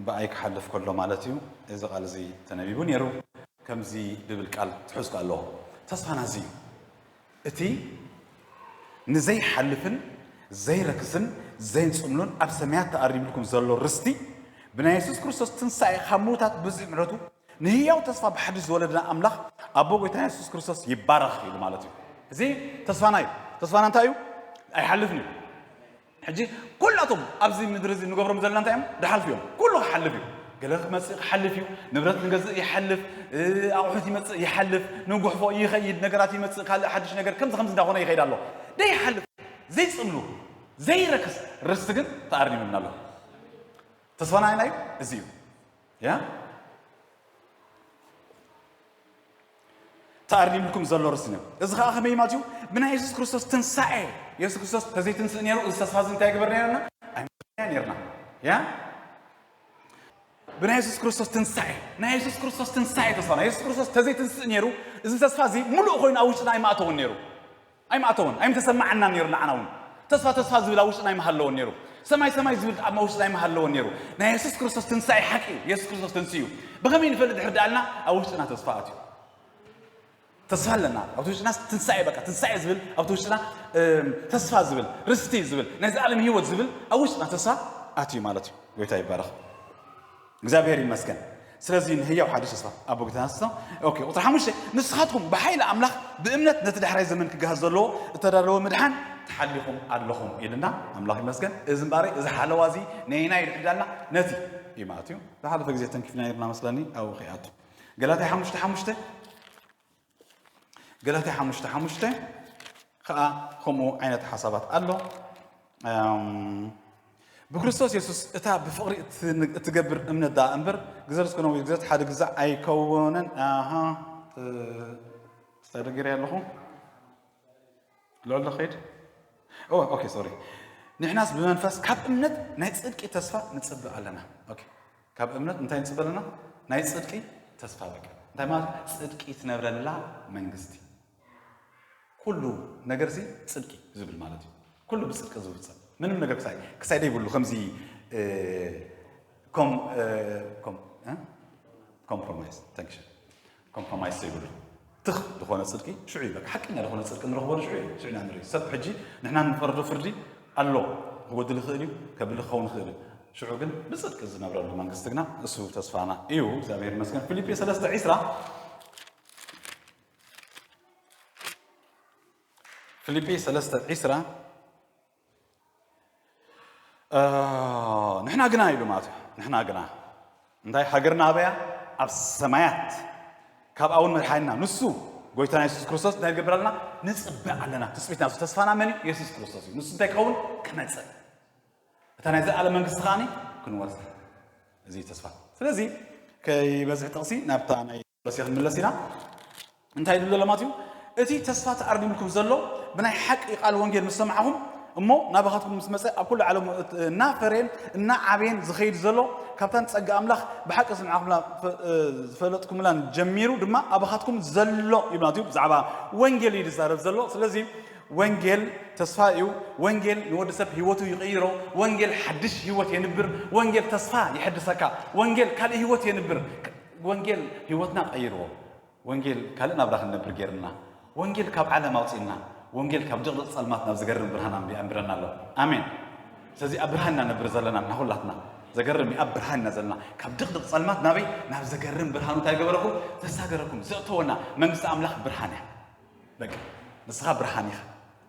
ብኣይ ክሓልፍ ከሎ ማለት እዩ። እዚ ቃል እዚ ተነቢቡ ነይሩ። ከምዚ ድብል ቃል ትሕዝኩ ኣለኹ። ተስፋና እዚ እዩ። እቲ ንዘይሓልፍን ዘይረክስን ዘይጽምሉን ኣብ ሰማያት ተኣሪብልኩም ዘሎ ርስቲ ብናይ የሱስ ክርስቶስ ትንሳኤ ካብ ምዉታት ብዝሒ ምሕረቱ ንህያው ተስፋ ብሓድሽ ዝወለድና ኣምላኽ ኣቦ ጎይታና የሱስ ክርስቶስ ይባረኽ ኢሉ ማለት እዩ። እዚ ተስፋና እዩ። ተስፋና እንታይ እዩ? ኣይሓልፍን እዩ። ሕጂ ኩላቶም ኣብዚ ምድሪ እዚ ንገብሮም ዘለና እንታይ እዮም? ድሓልፍ እዮም። ኩሉ ክሓልፍ እዩ። ገለ ክመጽእ ክሓልፍ እዩ። ንብረት ንገዝእ ይሓልፍ፣ ኣቑሑት ይመጽእ ይሓልፍ፣ ንጉሕፎ ይኸይድ፣ ነገራት ይመጽእ፣ ካልእ ሓድሽ ነገር ከምዚ ከምዚ እንዳኾነ ይኸይድ ኣሎ። ደይሓልፍ፣ ዘይጽምሉ፣ ዘይረክስ ርስቲ ግን ተኣሪምና ኣሎ። ተስፋና ኣይናዩ እዚ እዩ። ያ ተኣሪምልኩም ዘሎ ርስቲ ነው። እዚ ከዓ ከመይ ማለት እዩ? ብናይ የሱስ ክርስቶስ ትንሳኤ። የሱስ ክርስቶስ ተዘይትንስእ ነይሩ፣ እዚ ተስፋ እዚ እንታይ ይግበር ነይርና? ኣይምንስእና ነይርና። ያ ብናይ የሱስ ክርስቶስ ትንሳኤ፣ ናይ የሱስ ክርስቶስ ትንሳኤ ተስፋ፣ ናይ የሱስ ክርስቶስ ተዘይትንስእ ነይሩ፣ እዚ ተስፋ እዚ ሙሉእ ኮይኑ ኣብ ውሽጥና ኣይማእተውን ነይሩ። ኣይማእተወን፣ ኣይምተሰማዓና ነይሩ። ንዓና እውን ተስፋ ተስፋ ዝብል ኣብ ውሽጥና ኣይምሃለወን ነይሩ። ሰማይ ሰማይ ዝብል ኣብ ውሽጥና ኣይምሃለወን ነይሩ። ናይ የሱስ ክርስቶስ ትንሳኤ ሓቂ እዩ። የሱስ ክርስቶስ ተንስኡ እዩ። ብኸመይ ንፈልጥ ድሕር ደኣልና ኣብ ውሽጥና ተስፋ ኣትዩ። ተስፋ ኣለና ኣብቲ ውሽጥና። ትንሳኤ በቃ ትንሳኤ ዝብል ኣብቲ ውሽጥና ተስፋ ዝብል ርስቲ ዝብል ናይ ዘኣለም ህይወት ዝብል ኣብ ውሽጥና ተስፋ ኣትዩ ማለት እዩ። ጎይታ ይባረኽ። እግዚኣብሔር ይመስገን። ስለዚ ንህያው ሓድሽ ተስፋ ኣብ ብግታ ንስቶ። ኦኬ፣ ቁጥሪ ሓሙሽተ፣ ንስኻትኩም ብሓይሊ ኣምላኽ ብእምነት ነቲ ዳሕራይ ዘመን ክገሃስ ዘለዎ እተዳለወ ምድሓን ተሓሊኹም ኣለኹም ኢልና። ኣምላኽ ይመስገን። እዚ እምባሪ እዚ ሓለዋ እዚ ነይና ይድሕዳልና ነቲ እዩ ማለት እዩ። ዝሓለፈ ግዜ ተንኪፍና ነርና መስለኒ። ኣብኡ ከይኣቱ ገላትያ ሓሙሽተ ሓሙሽተ ገላትያ ሓሙሽተ ሓሙሽተ ከዓ ከምኡ ዓይነት ሓሳባት ኣሎ። ብክርስቶስ የሱስ እታ ብፍቕሪ እትገብር እምነት ደኣ እምበር ግዘ ዝኮነ ወይ ግዘት ሓደ ግዛዕ ኣይከውንን። ኣሃ ስታይ ደጊረ ኣለኹ ልዕል ዶ ከይድ ኦኬ ሶሪ። ንሕናስ ብመንፈስ ካብ እምነት ናይ ፅድቂ ተስፋ ንፅብእ ኣለና። ካብ እምነት እንታይ ንፅበለና? ናይ ፅድቂ ተስፋ በቃ እንታይ ማለት? ፅድቂ ትነብረላ መንግስቲ። ኩሉ ነገር ዚ ፅድቂ ዝብል ማለት እዩ። ኩሉ ብፅድቂ ዝውፀል ምንም ነገር ክሳይ ክሳይ ደይብሉ ከምዚ ኮምፕሮማይዝ ተንክሽን ኮምፕሮማይዝ ዘይብሉ ትኽ ዝኾነ ፅድቂ ሽዑ እዩ። በቃ ሓቀኛ ዝኾነ ፅድቂ ንረኽቦ ሽዑ እዩ። ሽዑ ኢና ንርኢ። ሰብ ሕጂ ንሕና ንፈርዶ ፍርዲ ኣሎ። ክጎድል ይኽእል እዩ፣ ከብል ክኸውን ይኽእል እዩ። ሽዑ ግን ብፅድቂ ዝነብረሉ መንግስቲ ግና እሱ ተስፋና እዩ። እግዚኣብሔር ይመስገን። ፊልጲ ሰለስተ ዒስራ ፊልጲ ሰለስተ ዒስራ ንሕና ግና ኢሉ ማለት እዩ። ንሕና ግና እንታይ ሃገርና ኣበያ ኣብ ሰማያት ካብ ኣውን መድሓኒና ንሱ ጎይታና የሱስ ክርስቶስ እንታይ ንገብር ኣለና? ንፅበ ኣለና። ትፅቢትና እሱ ተስፋና መን እዩ? የሱስ ክርስቶስ እዩ። ንሱ እንታይ ክኸውን ክመፅእ እታ ናይ ዘኣለ መንግስቲ ከዓኒ ክንወርሳ እዚ ተስፋ። ስለዚ ከይበዝሕ ጥቕሲ ናብታ ናይ ሎሲ ክንምለስ ኢና። እንታይ ይብል ዘሎ ማለት እዩ? እቲ ተስፋ ተኣርዲምልኩም ዘሎ ብናይ ሓቂ ቃል ወንጌል ምስ ሰማዕኹም እሞ ናባኻትኩም ምስ መፀ ኣብ ኩሉ ዓለም እናፈረየን እናዓበየን ዝኸይድ ዘሎ ካብታን ፀጋ ኣምላኽ ብሓቂ ዝሰማዕኹምላ ዝፈለጥኩምላን ጀሚሩ ድማ ኣባኻትኩም ዘሎ እዩ ማለት እዩ። ብዛዕባ ወንጌል እዩ ዝዛረብ ዘሎ። ስለዚ ወንጌል ተስፋ እዩ። ወንጌል ንወዲ ሰብ ህይወቱ ይቕይሮ። ወንጌል ሓድሽ ህይወት የንብር። ወንጌል ተስፋ ይሕድሰካ። ወንጌል ካልእ ህይወት የንብር። ወንጌል ህይወትና ቀይርዎ። ወንጌል ካልእ ናብራ ክንነብር ገይርና። ወንጌል ካብ ዓለም ኣውፂእና። ወንጌል ካብ ድቕድቕ ፀልማት ናብ ዝገርም ብርሃን ኣንቢ- ኣንብረና ኣሎ። ኣሜን። ስለዚ ኣብ ብርሃን ኢና ነብር ዘለና ንሕና ኩላትና። ዘገርም እዩ። ኣብ ብርሃን ኢና ዘለና። ካብ ድቕድቕ ፀልማት ናበይ? ናብ ዘገርም ብርሃኑ እንታይ ገበረኩም? ዘሳገረኩም፣ ዘእተወና። መንግስቲ ኣምላኽ ብርሃን እያ። በቃ ንስኻ ብርሃን ኢኻ።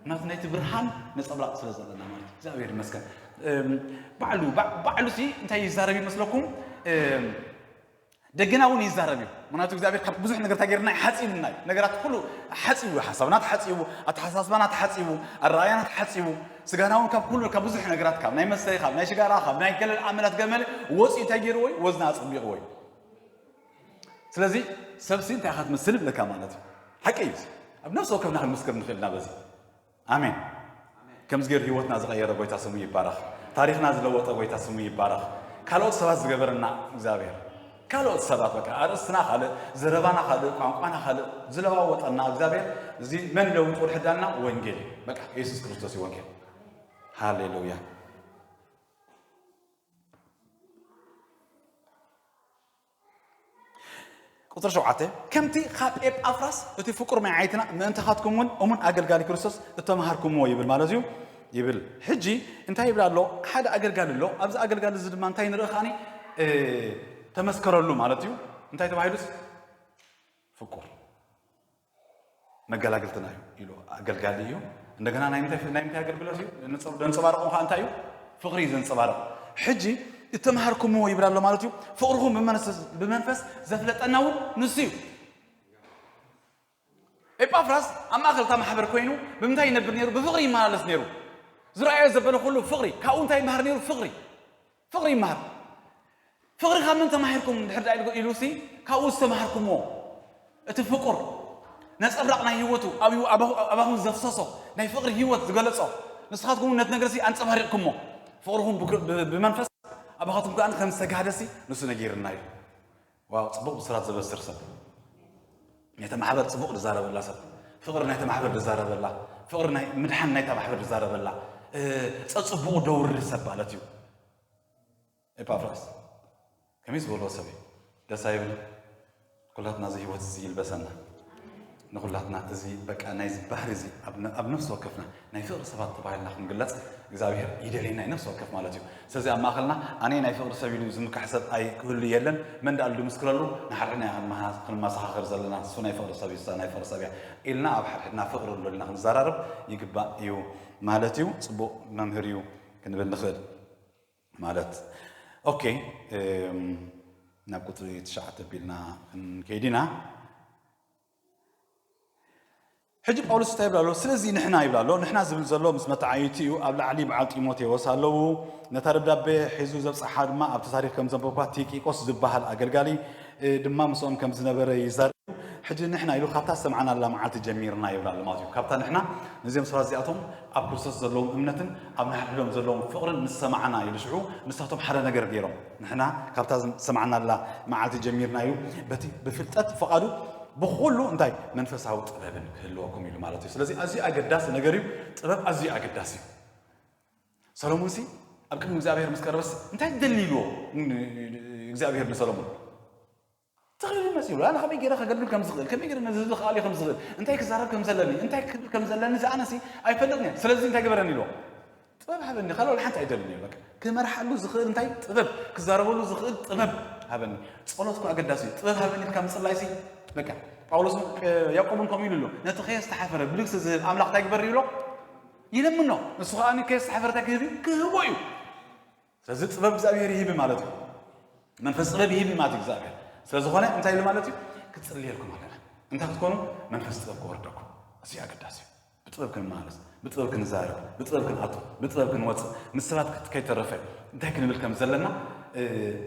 ምክንያቱ ናይቲ ብርሃን ነፀብራቕ ስለ ዘለና ማለት እዩ። እግዚኣብሔር ይመስገን። እም፣ ባዕሉ ባ- ባዕሉ ሲ እንታይ ይዛረብ ይመስለኩም? እም፣ ደገና እውን ይዛረብ እዩ። ምክንያቱ እግዚኣብሔር ካብ ብዙሕ ነገር ተገይርና ሓፂቡና እዩ። ነገራት ኩሉ ሓፂቡ፣ ሓሳብና ተሓፂቡ፣ ኣተሓሳስባና ተሓፂቡ፣ ኣረኣያና ተሓፂቡ፣ ስጋና እውን ካብ ኩሉ ካብ ብዙሕ ነገራት፣ ካብ ናይ መስተ፣ ካብ ናይ ሽጋራ፣ ካብ ናይ ገለል ኣመላት ገመል ወፂኡ እንታይ ገይርዎ እዩ? ወዝና ኣፀቢቕዎ እዩ። ስለዚ ሰብሲ እንታይ ኢኻ ትመስል ይብለካ ማለት እዩ። ሓቂ እዩ። ኣብ ነፍሲ ወከፍና ክንምስክር ንኽእል ኢና በዚ። ኣሜን። ከምዚ ገይሩ ህይወትና ዝቐየረ ጎይታ ስሙ ይባረኽ። ታሪኽና ዝለወጠ ጎይታ ስሙ ይባረኽ። ካልኦት ሰባት ዝገበረና እግዚኣብሔር፣ ካልኦት ሰባት፣ በቃ ኣርእስትና ካልእ፣ ዘረባና ካልእ፣ ቋንቋና ካልእ ዝለዋወጠና እግዚኣብሔር፣ እዚ መን ለውጡ ድሕዳልና? ወንጌል እዩ። በቃ የሱስ ክርስቶስ እዩ ወንጌል። ሃሌሉያ። ቁፅሪ ሸውዓተ፣ ከምቲ ካብ ኤጳፍራስ እቲ ፍቁር መዓይትና ምእንታኻትኩም እውን እሙን ኣገልጋሊ ክርስቶስ እተምሃርኩምዎ ይብል ማለት እዩ። ይብል። ሕጂ እንታይ ይብል ኣሎ? ሓደ ኣገልጋሊ ኣሎ። ኣብዚ ኣገልጋሊ እዚ ድማ እንታይ ንርኢ ከዓኒ? እ፣ ተመስከረሉ ማለት እዩ። እንታይ ተባሂሉስ? ፍቁር መገላግልትና እዩ ኢሉ ኣገልጋሊ እዩ። እንደገና ናይ ምንታይ፣ ናይ ምንታይ ኣገልግሎት እዩ? ንጽ-፣ ዘንጸባርቑ ከዓ እንታይ እዩ? ፍቕሪ እዩ ዘንጸባርቕ። ሕጂ እተምሃርኩምዎ ይብል ኣሎ ማለት እዩ። ፍቕርኹም ብመንፈስ፣ ብመንፈስ ዘፍለጠና እውን ንሱ እዩ። ኤጳፍራስ ኣብ ማእከል እታ ማሕበር ኮይኑ ብምንታይ ይነብር ነይሩ? ብፍቕሪ ይመላለስ ነይሩ። ዝረኣዮ ዘበለ ኩሉ ፍቕሪ። ካብኡ እንታይ ይመሃር ነይሩ? ፍቕሪ። ፍቕሪ ይመሃር። ፍቕሪ ካብ መን ተማሂርኩም ድሕር ዳ ኢሉ፣ ኢሉ ሲ ካብኡ ዝተማሃርኩምዎ። እቲ ፍቑር ነጸብራቕ ናይ ህይወቱ ኣብዩ፣ ኣባኹ-፣ ኣባኹም ዘፍሰሶ ናይ ፍቕሪ ህይወት ዝገለጾ። ንስኻትኩም እውን ነቲ ነገር ሲ ኣንጸባሪቕኩሞ። ፍቕርኹም ብክ-፣ ብ-፣ ብመንፈስ ኣባኻትኩም ከኣ ከም ዝተጋህደ ሲ ንሱ ነጊርና እዩ። ዋው፣ ጽቡቕ ብስራት ዘበስር ሰብ። ናይታ ማሕበር ጽቡቕ ዝዛረበላ ሰብ። ፍቕሪ ናይታ ማሕበር ዝዛረበላ። ፍቕሪ ናይ ምድሓን ናይታ ማሕበር ዝዛረበላ። እ፣ ጸጽቡቑ ደውሪ ሰብ ማለት እዩ። ኤጳፍራስ ከመይ ዝበልዎ ሰብ እዩ? ደስ ኣይብል? ኩላትና እዚ ህይወት እዚ ይልበሰና። ንኩላትና እዚ በቃ ናይዚ ባህሪ እዚ ኣብ ነ-፣ ኣብ ነፍሲ ወከፍና ናይ ፍቕሪ ሰባት ተባሂልና ክንግለጽ እግዚኣብሔር ይደልየና እዩ፣ ነፍሲ ወከፍ ማለት እዩ። ስለዚ ኣብ ማእከልና ኣነ ናይ ፍቕሪ ሰብ ኢሉ ዝምካሕ ሰብ ኣይ-፣ ክህሉ የለን። መን ደኣ ኢሉ ድምስክረሉ? ንሓድሕድና ኢና ክንመሃ-፣ ክንመሰኻኸር ዘለና። እሱ ናይ ፍቕሪ ሰብ እዩ፣ እሳ ናይ ፍቕሪ ሰብ እያ ኢልና ኣብ ሓድሕድና ፍቕሪ እንዶ ኢልና ክንዘራረብ ይግባእ እዩ ማለት እዩ። ጽቡቕ መምህር እዩ ክንብል ንኽእል። ማለት፣ ኦኬ፣ እም፣ ናብ ቁጽሪ ትሽዓተ ኣቢልና ክንከይድ ኢና። ሕጂ ጳውሎስ እንታይ ይብል ኣሎ? ስለዚ ንሕና ይብል ኣሎ። ንሕና ዝብል ዘሎ ምስ መተዓይቱ እዩ። ኣብ ላዕሊ በዓል ጢሞቴዎስ ኣለዉ። ነታ ደብዳቤ ሒዙ ዘብጽሓ ድማ ኣብቲ ታሪኽ ከም ዘንበብኳ ቲኪቆስ ዝበሃል ኣገልጋሊ፣ እ፣ ድማ ምስኦም ከም ዝነበረ ይዛረብ። ሕጂ ንሕና ኢሉ ካብታ ዝሰምዓናላ መዓልቲ ጀሚርና ይብል ኣሎ ማለት እዩ። ካብታ ንሕና ነዚኦም ሰባት እዚኣቶም ኣብ ክርስቶስ ዘለዎም እምነትን ኣብ ንሓድሕዶም ዘለዎም ፍቕርን ምስ ሰማዕና ኢሉ ሽዑ ንሳቶም ሓደ ነገር ገይሮም። ንሕና ካብታ ዝሰማዕናላ መዓልቲ ጀሚርና ኢሉ በቲ ብፍልጠት ፍቓዱ ብኹሉ እንታይ መንፈሳዊ ጥበብን ክህልወኩም ኢሉ ማለት እዩ። ስለዚ ኣዝዩ ኣገዳሲ ነገር እዩ። ጥበብ ኣዝዩ ኣገዳሲ እዩ። ሰሎሞንሲ ኣብ ቅድሚ እግዚኣብሔር ምስ ቀረበስ እንታይ ደሊ ኢልዎ እግዚኣብሔር ንሰሎሞን? ተኺሉ መሲሉ፣ ኣነ ከመይ ገይረ ከገልግል ከም ዝኽእል፣ ከመይ ገይረ ነዚ ህዝቢ ከኣልዮ ከም ዝኽእል፣ እንታይ ክዛረብ ከም ዘለኒ፣ እንታይ ክብል ከም ዘለኒ፣ እዚ ኣነሲ ኣይፈልጥን እየ። ስለዚ እንታይ ግበረኒ ኢልዎ? ጥበብ ሃበኒ፣ ካልእ ወላ ሓንቲ ኣይደልን እየ። በቃ፣ ክመርሓሉ ዝኽእል እንታይ? ጥበብ፣ ክዛረበሉ ዝኽእል ጥበብ ሃበኒ። ጸሎት እኮ ኣገዳሲ እዩ። ጥበብ ሃበኒ ኢልካ ምጽላይሲ፣ በቃ፣ ጳውሎስን፣ እ፣ ያዕቆብን ከምኡ ኢሉ ኣሎ። ነቲ ከየስተሓፈረ ብልግሲ ዝህብ ኣምላኽ እንታይ ግበር ይብሎ? ይለምኖ። ንሱ ከኣ ከየስተሓፈረ እንታይ ክህብ እዩ? ክህቦ እዩ። ስለዚ ጥበብ እግዚኣብሔር ይህብ ማለት እዩ። መንፈስ ጥበብ ይህብ ማለት እዩ እግዚኣብሔር። ስለ ዝኾነ እንታይ ኢሉ ማለት እዩ? ክትጽልየልኩም ኣለና። እንታይ ክትኮኑ? መንፈስ ጥበብ ክወርደኩም። እዚ ኣገዳሲ እዩ። ብጥበብ ክንመላለስ፣ ብጥበብ ክንዛረብ፣ ብጥበብ ክንኣቱ፣ ብጥበብ ክንወጽእ፣ ምስ ሰባት ክት-፣ ከይተረፈ እንታይ ክንብል ከም ዘለና፣ እ፣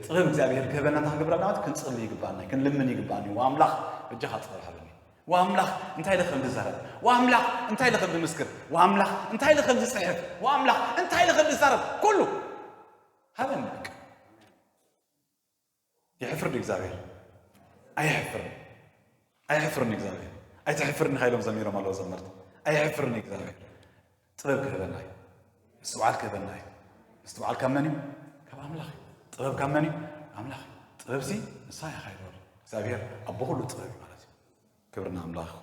ጥበብ እግዚኣብሔር ክህበና እንታይ ክንገብር ኣለና ማለት? ክንጽሊ ይግባኣና እዩ፣ ክንልምን ይግባኣና እዩ። ወኣምላኽ በጃኻ ጥበብ ሃበኒ። ወኣምላኽ እንታይ ኢለ ከም ዝዛረብ፣ ወኣምላኽ እንታይ ኢለ ከም ዝምስክር፣ ወኣምላኽ እንታይ ኢለ ከም ዝጽሕፍ፣ ወኣምላኽ እንታይ ኢለ ከም ዝዛረብ፣ ኩሉ ሃበኒ በቃ። የሕፍር ድዩ እግዚኣብሔር? ኣየሕፍርን። ኣየሕፍርን እግዚኣብሔር። ኣይተሕፍርን ኢኻ ኢሎም ዘሚሮም ኣለዉ ዘመርቲ። ኣየሕፍርን እግዚኣብሔር። ጥበብ ክህበና እዩ። ምስትውዓል ክህበና እዩ። ምስትውዓል ካብ መን እዩ? ካብ ኣምላኽ እዩ። ጥበብ ካብ መን እዩ? ኣምላኽ እዩ። ጥበብሲ ንሳ እያ ኢኻ ኢሉ። እግዚኣብሔር ኣቦ ኩሉ ጥበብ እዩ ማለት እዩ። ክብሪ ንኣምላኽ ይኹን።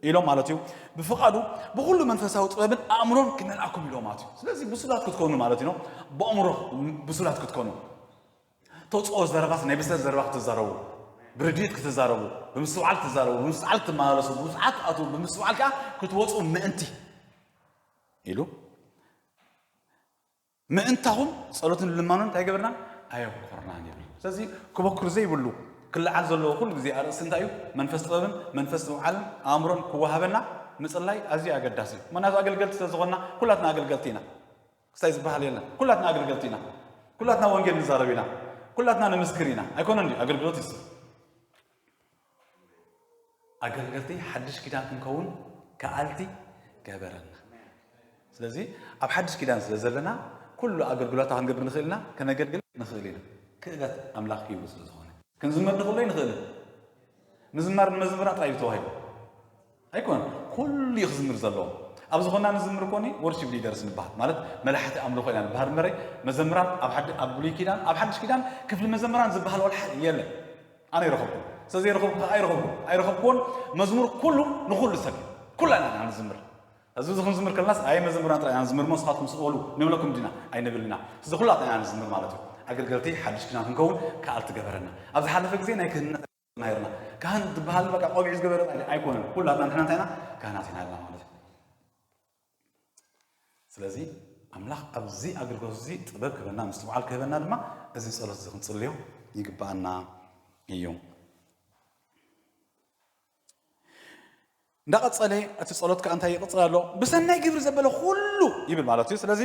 ኢሎም ማለት እዩ። ብፍቓዱ ብኹሉ መንፈሳዊ ጥበብን ኣእምሮን ክመልኣኩም ኢሎም ማለት እዩ። ስለዚ ብሱላት ክትኮኑ ማለት እዩ። ብኣእምሮ ብሱላት ክትኮኑ። ተውፅኦ ዘረባስ ናይ ብስለት ዘረባ ክትዛረቡ፣ ብርድኢት ክትዛረቡ፣ ብምስትውዓል ክትዛረቡ፣ ብምስትውዓል ክትመላለሱ፣ ብምስትውዓል ክትኣትዉ፣ ብምስትውዓል ከዓ ክትወፁ ምእንቲ ኢሉ ምእንታኹም ጸሎትን ልማኖን እንታይ ገበርና? ኣየብኮርናን ይብል። ስለዚ ክበኩር ዘይብሉ ክለዓል ዘለዎ ኩሉ ግዜ ኣርእስቲ እንታይ እዩ? መንፈስ ጥበብን መንፈስ ምውዓልን ኣእምሮን ክወሃበና ምጽላይ ኣዝዩ ኣገዳሲ እዩ። ምኽንያቱ ኣገልገልቲ ስለ ዝኾንና ኩላትና ኣገልገልቲ ኢና። ክስታይ ዝበሃል የለን። ኩላትና ኣገልገልቲ ኢና። ኩላትና ወንጌል ንዛረብ ኢና። ኩላትና ንምስክር ኢና። ኣይኮነን ድዩ? ኣገልግሎት ይስብ ኣገልገልቲ ሓድሽ ኪዳን ክንከውን ከኣልቲ ገበረና። ስለዚ ኣብ ሓድሽ ኪዳን ስለ ዘለና ኩሉ ኣገልግሎታ ክንገብር ንኽእል ኢና፣ ከነገልግል ንኽእል ኢና። ክእለት ኣምላኽ ሂቡ ስለ ዝኾነ ክንዝመር ንኽእሎ ይንኽእልን። ምዝማር ንመዘምራን ጥራይ እዩ ተዋሂቡ ኣይኮን፣ ኩሉ እዩ ክዝምር ዘለዎ። ኣብ ዝኾና ንዝምር ኮኒ ወርሺፕ ሊደርስ ንበሃል፣ ማለት መላሕቲ ኣምልኾ ኢና ንበሃል እምበረ መዘምራን ኣብ ሓድ ኣብ ብሉይ ኪዳን ኣብ ሓድሽ ኪዳን ክፍሊ መዘምራን ዝበሃል ዋላ ሓደ የለን። ኣነ ይረኸብኩ። ስለዚ ይረኸብኩ ኣይረኸብኩ ኣይረኸብኩዎን። መዝሙር ኩሉ ንኹሉ ሰብ እዩ። ኩላና ኢና ንዝምር። እዚ እዚ ክንዝምር ከለናስ ኣይ መዘምራን ጥራይ ኢና ንዝምር እሞ ንስኻትኩም ስቕ በሉ ንብለኩም ዲና? ኣይንብል ኢና። ስለዚ ኩላትና ኢና ንዝምር ማለት እዩ። ኣገልገልቲ ሓድሽ ኪዳን ክንከውን ከኣልቲ ገበረና። ኣብ ዝሓለፈ ግዜ ናይ ክህነት ናይርና ካህን ዝበሃል በቃ ቆቢዕ ዝገበረ ኣይኮነን። ኩላትና ንሕና እንታይ ኢና? ካህናት ኢና ኢልና ማለት እዩ። ስለዚ ኣምላኽ ኣብዚ ኣገልግሎት እዚ ጥበብ ክህበና ምስትውዓል ክህበና ድማ እዚ ጸሎት እዚ ክንጽልዮ ይግብኣና እዩ። እንዳቐጸለ እቲ ጸሎት ከኣ እንታይ ይቕጽል ኣሎ? ብሰናይ ግብሪ ዘበለ ኩሉ ይብል ማለት እዩ። ስለዚ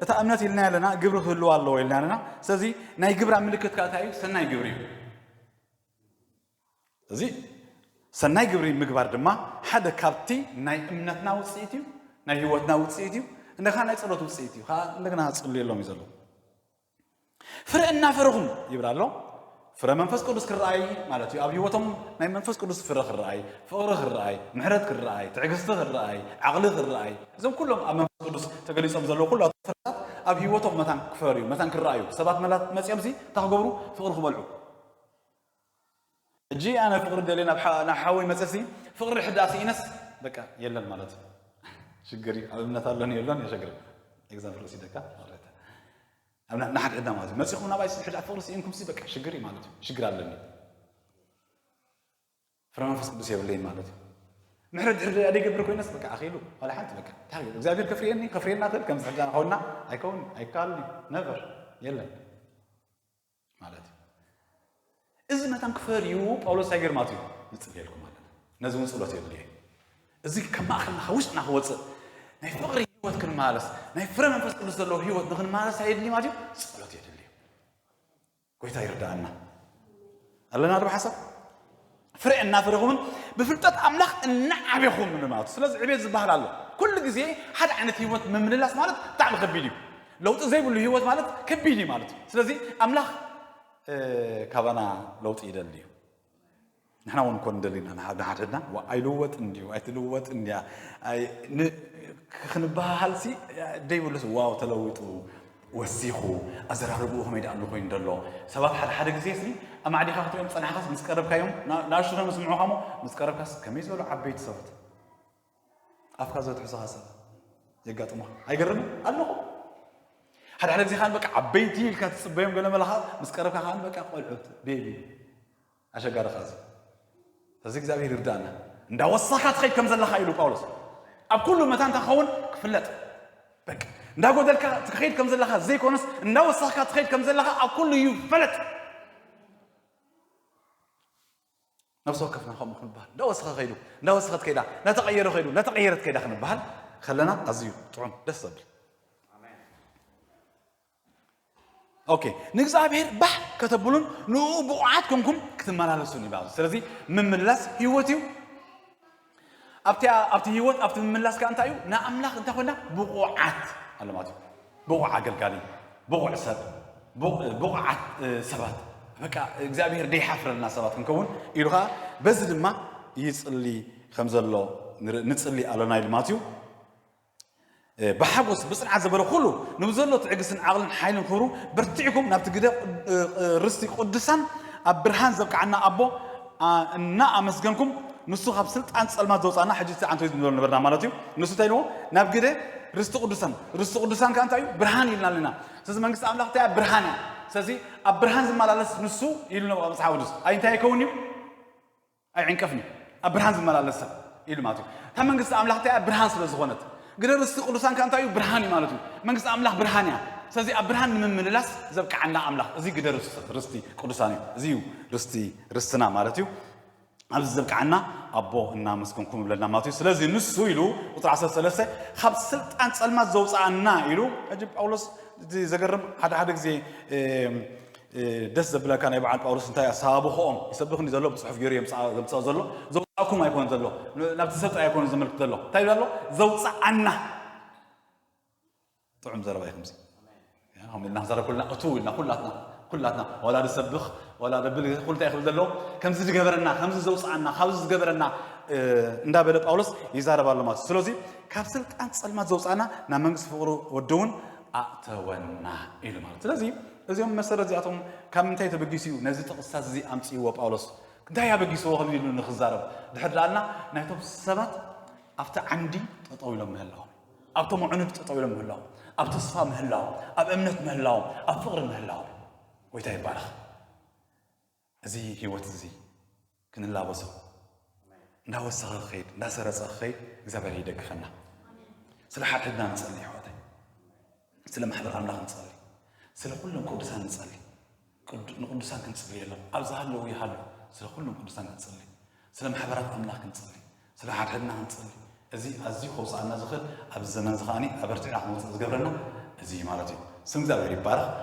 እታ እምነት ኢልና ኣለና፣ ግብሪ ክህልዋ ኣለዎ ኢልና ኣለና። ስለዚ ናይ ግብራ ምልክት ከኣ እንታይ እዩ? ሰናይ ግብሪ እዩ። እዚ ሰናይ ግብሪ ምግባር ድማ ሓደ ካብቲ ናይ እምነትና ውፅኢት እዩ፣ ናይ ህይወትና ውፅኢት እዩ፣ እንደካ ናይ ፀሎት ውፅኢት እዩ። ከዓ እንደገና ፅልየሎም እዩ ዘሎ። ፍረ እናፈረኹም ይብል ኣሎ። ፍረ መንፈስ ቅዱስ ክረኣይ ማለት እዩ። ኣብ ህይወቶም ናይ መንፈስ ቅዱስ ፍረ ክረኣይ፣ ፍቕሪ ክረኣይ፣ ምሕረት ክረኣይ፣ ትዕግስቲ ክረኣይ፣ ዓቕሊ ክረኣይ፣ እዞም ኩሎም ኣብ መንፈስ ቅዱስ ተገሊጾም ዘለዉ ኩሉ ፍረታት ኣብ ህይወቶም መታን ክፈርዩ፣ መታን ክረኣዩ፣ ሰባት መላት መጺኦም ሲ እንታይ ክገብሩ? ፍቕሪ ክበልዑ። ሕጂ ኣነ ፍቕሪ ደልየ ናብ ሓ- ናብ ሓወይ መጸሲ ፍቕሪ ሕዳእ ስኢነስ በቃ የለን ማለት እዩ። ሽግር እዩ። ኣብ እምነት ኣሎን የሎን የሸግርን። ኤግዛምፕል ወሲደካ ማለት እዩ። ኣብ ና- ንሓድሕድና ማለት እዩ። መጺኹም ናባይ ሲ ሕዳእ ፍቕሪ ስኢንኩም ሲ በቃ ሽግር እዩ ማለት እዩ። ሽግር ኣለኒ። ፍረ መንፈስ ቅዱስ የብለይን ማለት እዩ። ምሕረት ድሕሪ ደኣ ደይገብር ኮይነስ በቃ ኣኺሉ ዋላ ሓንቲ በቃ እንታይ እዩ? እግዚኣብሔር ከፍርየኒ ከፍርየና ክእል ከምዚ ሕጂ ኣነ ከውና ኣይከውን ኣይከኣልን እዩ። ነቨር የለን። ማለት እዩ። እዚ መታን ክፈርዩ ጳውሎስ እንታይ ገይሩ ማለት እዩ? ንጽልየልኩም ኣለና። ነዚ እውን ጸሎት የድልዮ እዩ። እዚ ካብ ማእከልና ካብ ውሽጥና ክወጽእ ናይ ፍቕሪ ህይወት ክንመላለስ ናይ ፍረ መንፈስ ቅዱስ ዘለዎ ህይወት ንክንመላለስ እንታይ የድሊ ማለት እዩ? ጸሎት የድሊ እዩ። ጎይታ ይርዳኣና። ኣለና ዶ ሓሳብ? ፍረ እናፈረኹምን ብፍልጠት ኣምላኽ እናዓበኹም ማለት እዩ። ስለዚ ዕቤት ዝበሃል ኣሎ። ኩሉ ግዜ ሓደ ዓይነት ህይወት ምምልላስ ማለት ብጣዕሚ ከቢድ እዩ። ለውጢ ዘይብሉ ህይወት ማለት ከቢድ እዩ ማለት እዩ። ስለዚ ኣምላኽ እ፣ ካባና ለውጢ ይደሊ እዩ። ንሕና እውን እኮ ንደሊ ኢና ንሓ- ንሓድሕድና ዋ ኣይልወጥን ድዩ ኣይትልወጥን ድያ ኣይ- ን- ክንበሃሃልሲ ደይብሉስ ዋው ተለዊጡ ወሲኹ ኣዘራርብኡ ከመይ ደኣ ኣሎ ኮይኑ ደሎ ሰባት ሓደ ሓደ ግዜ ሲ ኣማዕዲኻ ክትሪኦም ጸናሕኻስ ምስ ቀረብካዮም ና- ንኣሽቱ ኮይኖም ስምዑኻ ሞ ምስ ቀረብካስ ከመይ ዝበሉ ዓበይቲ ሰባት ኣፍካ ዘትሕዙኻ ሰባት የጋጥሙኻ ኣይገርምን ኣለኹ ሓደ ሓደ ግዜ ከዓን በቃ ዓበይቲ ኢልካ ትጽበዮም ገለ መለኻ ምስ ቀረብካ ከዓን በቃ ቆልዑት ቤቢ ኣሸጋሪ ኸዚ እዚ እግዚኣብሔር ይርዳእና እንዳወሳኻ ትኸይድ ከም ዘለኻ ኢሉ ጳውሎስ ኣብ ኩሉ መታን ተኸውን ክፍለጥ በቃ እንዳጎደልካ ትኸይድ ከም ዘለኻ ዘይኮነስ እንዳወሳኻ ትኸይድ ከም ዘለኻ ኣብ ኩሉ ይፈለጥ ነብሲ ወከፍና ከምኡ ክንበሃል እንዳወሰኸ ከይዱ እንዳወሰኸ ትከይዳ እንዳተቐየረ ከይዱ እንዳተቐየረት ከይዳ ክንበሃል ከለና ኣዝዩ ጥዑም ደስ ዘብል ኦኬ ንእግዚኣብሔር ባህ ከተብሉን ንኡ ብቑዓት ኮንኩም ክትመላለሱን ይባል ስለዚ ምምላስ ህይወት እዩ ኣብቲ ኣብቲ ህይወት ኣብቲ ምምላስ ከ እንታይ እዩ ንኣምላኽ እንታይ ኮይና ብቑዓት ኣሎ ማለት እዩ ብቑዕ ኣገልጋሊ ብቑዕ ሰብ ብቑዓት ሰባት በቃ እግዚኣብሔር ደይሓፍረልና ሰባት ክንከውን ኢሉ ከዓ በዚ ድማ ይፅሊ ከም ዘሎ ንፅሊ ኣሎና ኢሉ ማለት እዩ ብሓጎስ ብፅንዓት ዘበለ ኩሉ ንብዘሎ ትዕግስትን ዓቕልን ሓይልን ክብሩ በርቲዕኩም ናብቲ ግደ ርስቲ ቅዱሳን ኣብ ብርሃን ዘብቅዓና ኣቦ እናኣመስገንኩም ንሱ ካብ ስልጣን ፀልማት ዘውፃና ሕጂ እቲ ዓንቶ ዝንበሎ ነበርና ማለት እዩ ንሱ እንታይ ኢልዎ ናብ ግደ ርስቲ ቅዱሳን ርስቲ ቅዱሳን ከዓ እንታይ እዩ ብርሃን ኢልና ኣለና ስለዚ መንግስቲ ኣምላኽ እንታይ ብርሃን እያ ስለዚ ኣብ ብርሃን ዝመላለስ ንሱ ኢሉ ነበ መፅሓፍ ቅዱስ ኣይ እንታይ ይከውን እዩ ኣይዕንቀፍን እዩ ኣብ ብርሃን ዝመላለስ ሰብ ኢሉ ማለት እዩ እታ መንግስቲ ኣምላኽ እንታይ ብርሃን ስለ ዝኾነት ግደ ርስቲ ቅዱሳን ከዓ እንታይ እዩ ብርሃን እዩ ማለት እዩ መንግስቲ ኣምላኽ ብርሃን እያ ስለዚ ኣብ ብርሃን ንምምልላስ ዘብቅዓና ኣምላኽ፣ እዚ ግደ ርስቲ ቅዱሳን እዩ። እዚ እዩ ርስቲ ርስትና ማለት እዩ። ኣብዚ ዘብቅዓና ኣቦ እናመስገንኩም ይብለና ማለት እዩ። ስለዚ ንሱ ኢሉ ቁፅሪ ዓሰርተ ሰለስተ ካብ ስልጣን ፀልማት ዘውፅኣና ኢሉ። ሕጂ ጳውሎስ እቲ ዘገርም ሓደ ሓደ ግዜ ደስ ዘብለካ ናይ በዓል ጳውሎስ እንታይ ኣሰባብኾኦም ይሰብኽ እንዲ ዘሎ ብፅሑፍ ገይሩ ዘምፅኦ ዘሎ ዘውፃእኩም ኣይኮን ዘሎ ናብቲ ሰብ ጥራይ ኣይኮን ዘመልክት ዘሎ እንታይ ኣሎ ዘውፅኣና ጥዑም ዘረባ እዩ ከምዚ ከምኡ ኢልና ክንዛረብ ኩልና እቱ ኢልና ኩላትና ኩላትና ዋላ ዝሰብኽ ዋላ ደብል ኩልታ ይኽብል ዘለዎ ከምዚ ዝገበረና ከምዚ ዘውፅኣና ካብዚ ዝገበረና እንዳበለ ጳውሎስ ይዛረብ ኣሎ ማለት ስለዚ ካብ ስልጣን ፀልማት ዘውፅኣና ናብ መንግስቲ ፍቅሩ ወዲ እውን ኣእተወና ኢሉ ማለት ስለዚ እዚኦም መሰረት እዚኣቶም ካብ ምንታይ ተበጊሱ እዩ ነዚ ጥቕስታት እዚ ኣምፅእዎ ጳውሎስ እንታይ ኣበጊስዎ ከም ኢሉ ንክዛረብ ድሕር ዳኣልና ናይቶም ሰባት ኣብቲ ዓንዲ ጠጠው ኢሎም ምህላዎም ኣብቶም ኣዕኑድ ጠጠው ኢሎም ምህላዎም ኣብ ተስፋ ምህላዎም ኣብ እምነት ምህላዎም ኣብ ፍቕሪ ምህላዎም ጎይታ ይባረኽ እዚ ህይወት እዚ ክንላበሶ እንዳወሰኸ ክኸይድ እንዳሰረፀ ክኸይድ እግዚኣብሔር ይደግፈና ስለ ሓድሕድና ንፀሊ ይሕዋተይ ስለ ማሕበር ኣምላኽ ንፀሊ ስለ ኩሎም ቅዱሳን ንፀሊ ንቅዱሳን ክንፅልየሎም ኣብ ዝሃለዉ ይሃሉ ስለ ኩሎም ቅዱሳን ክንፅሊ ስለ ማሕበራት ኣምላኽ ክንፅሊ ስለ ሓድሕድና ክንፅሊ እዚ ኣዝዩ ከውፅኣና ዝኽእል ኣብዚ ዘመን እዚ ከዓኒ ኣበርቲዕና ክንወፅእ ዝገብረና እዚ እዩ ማለት እዩ ስም እግዚኣብሔር ይባረኽ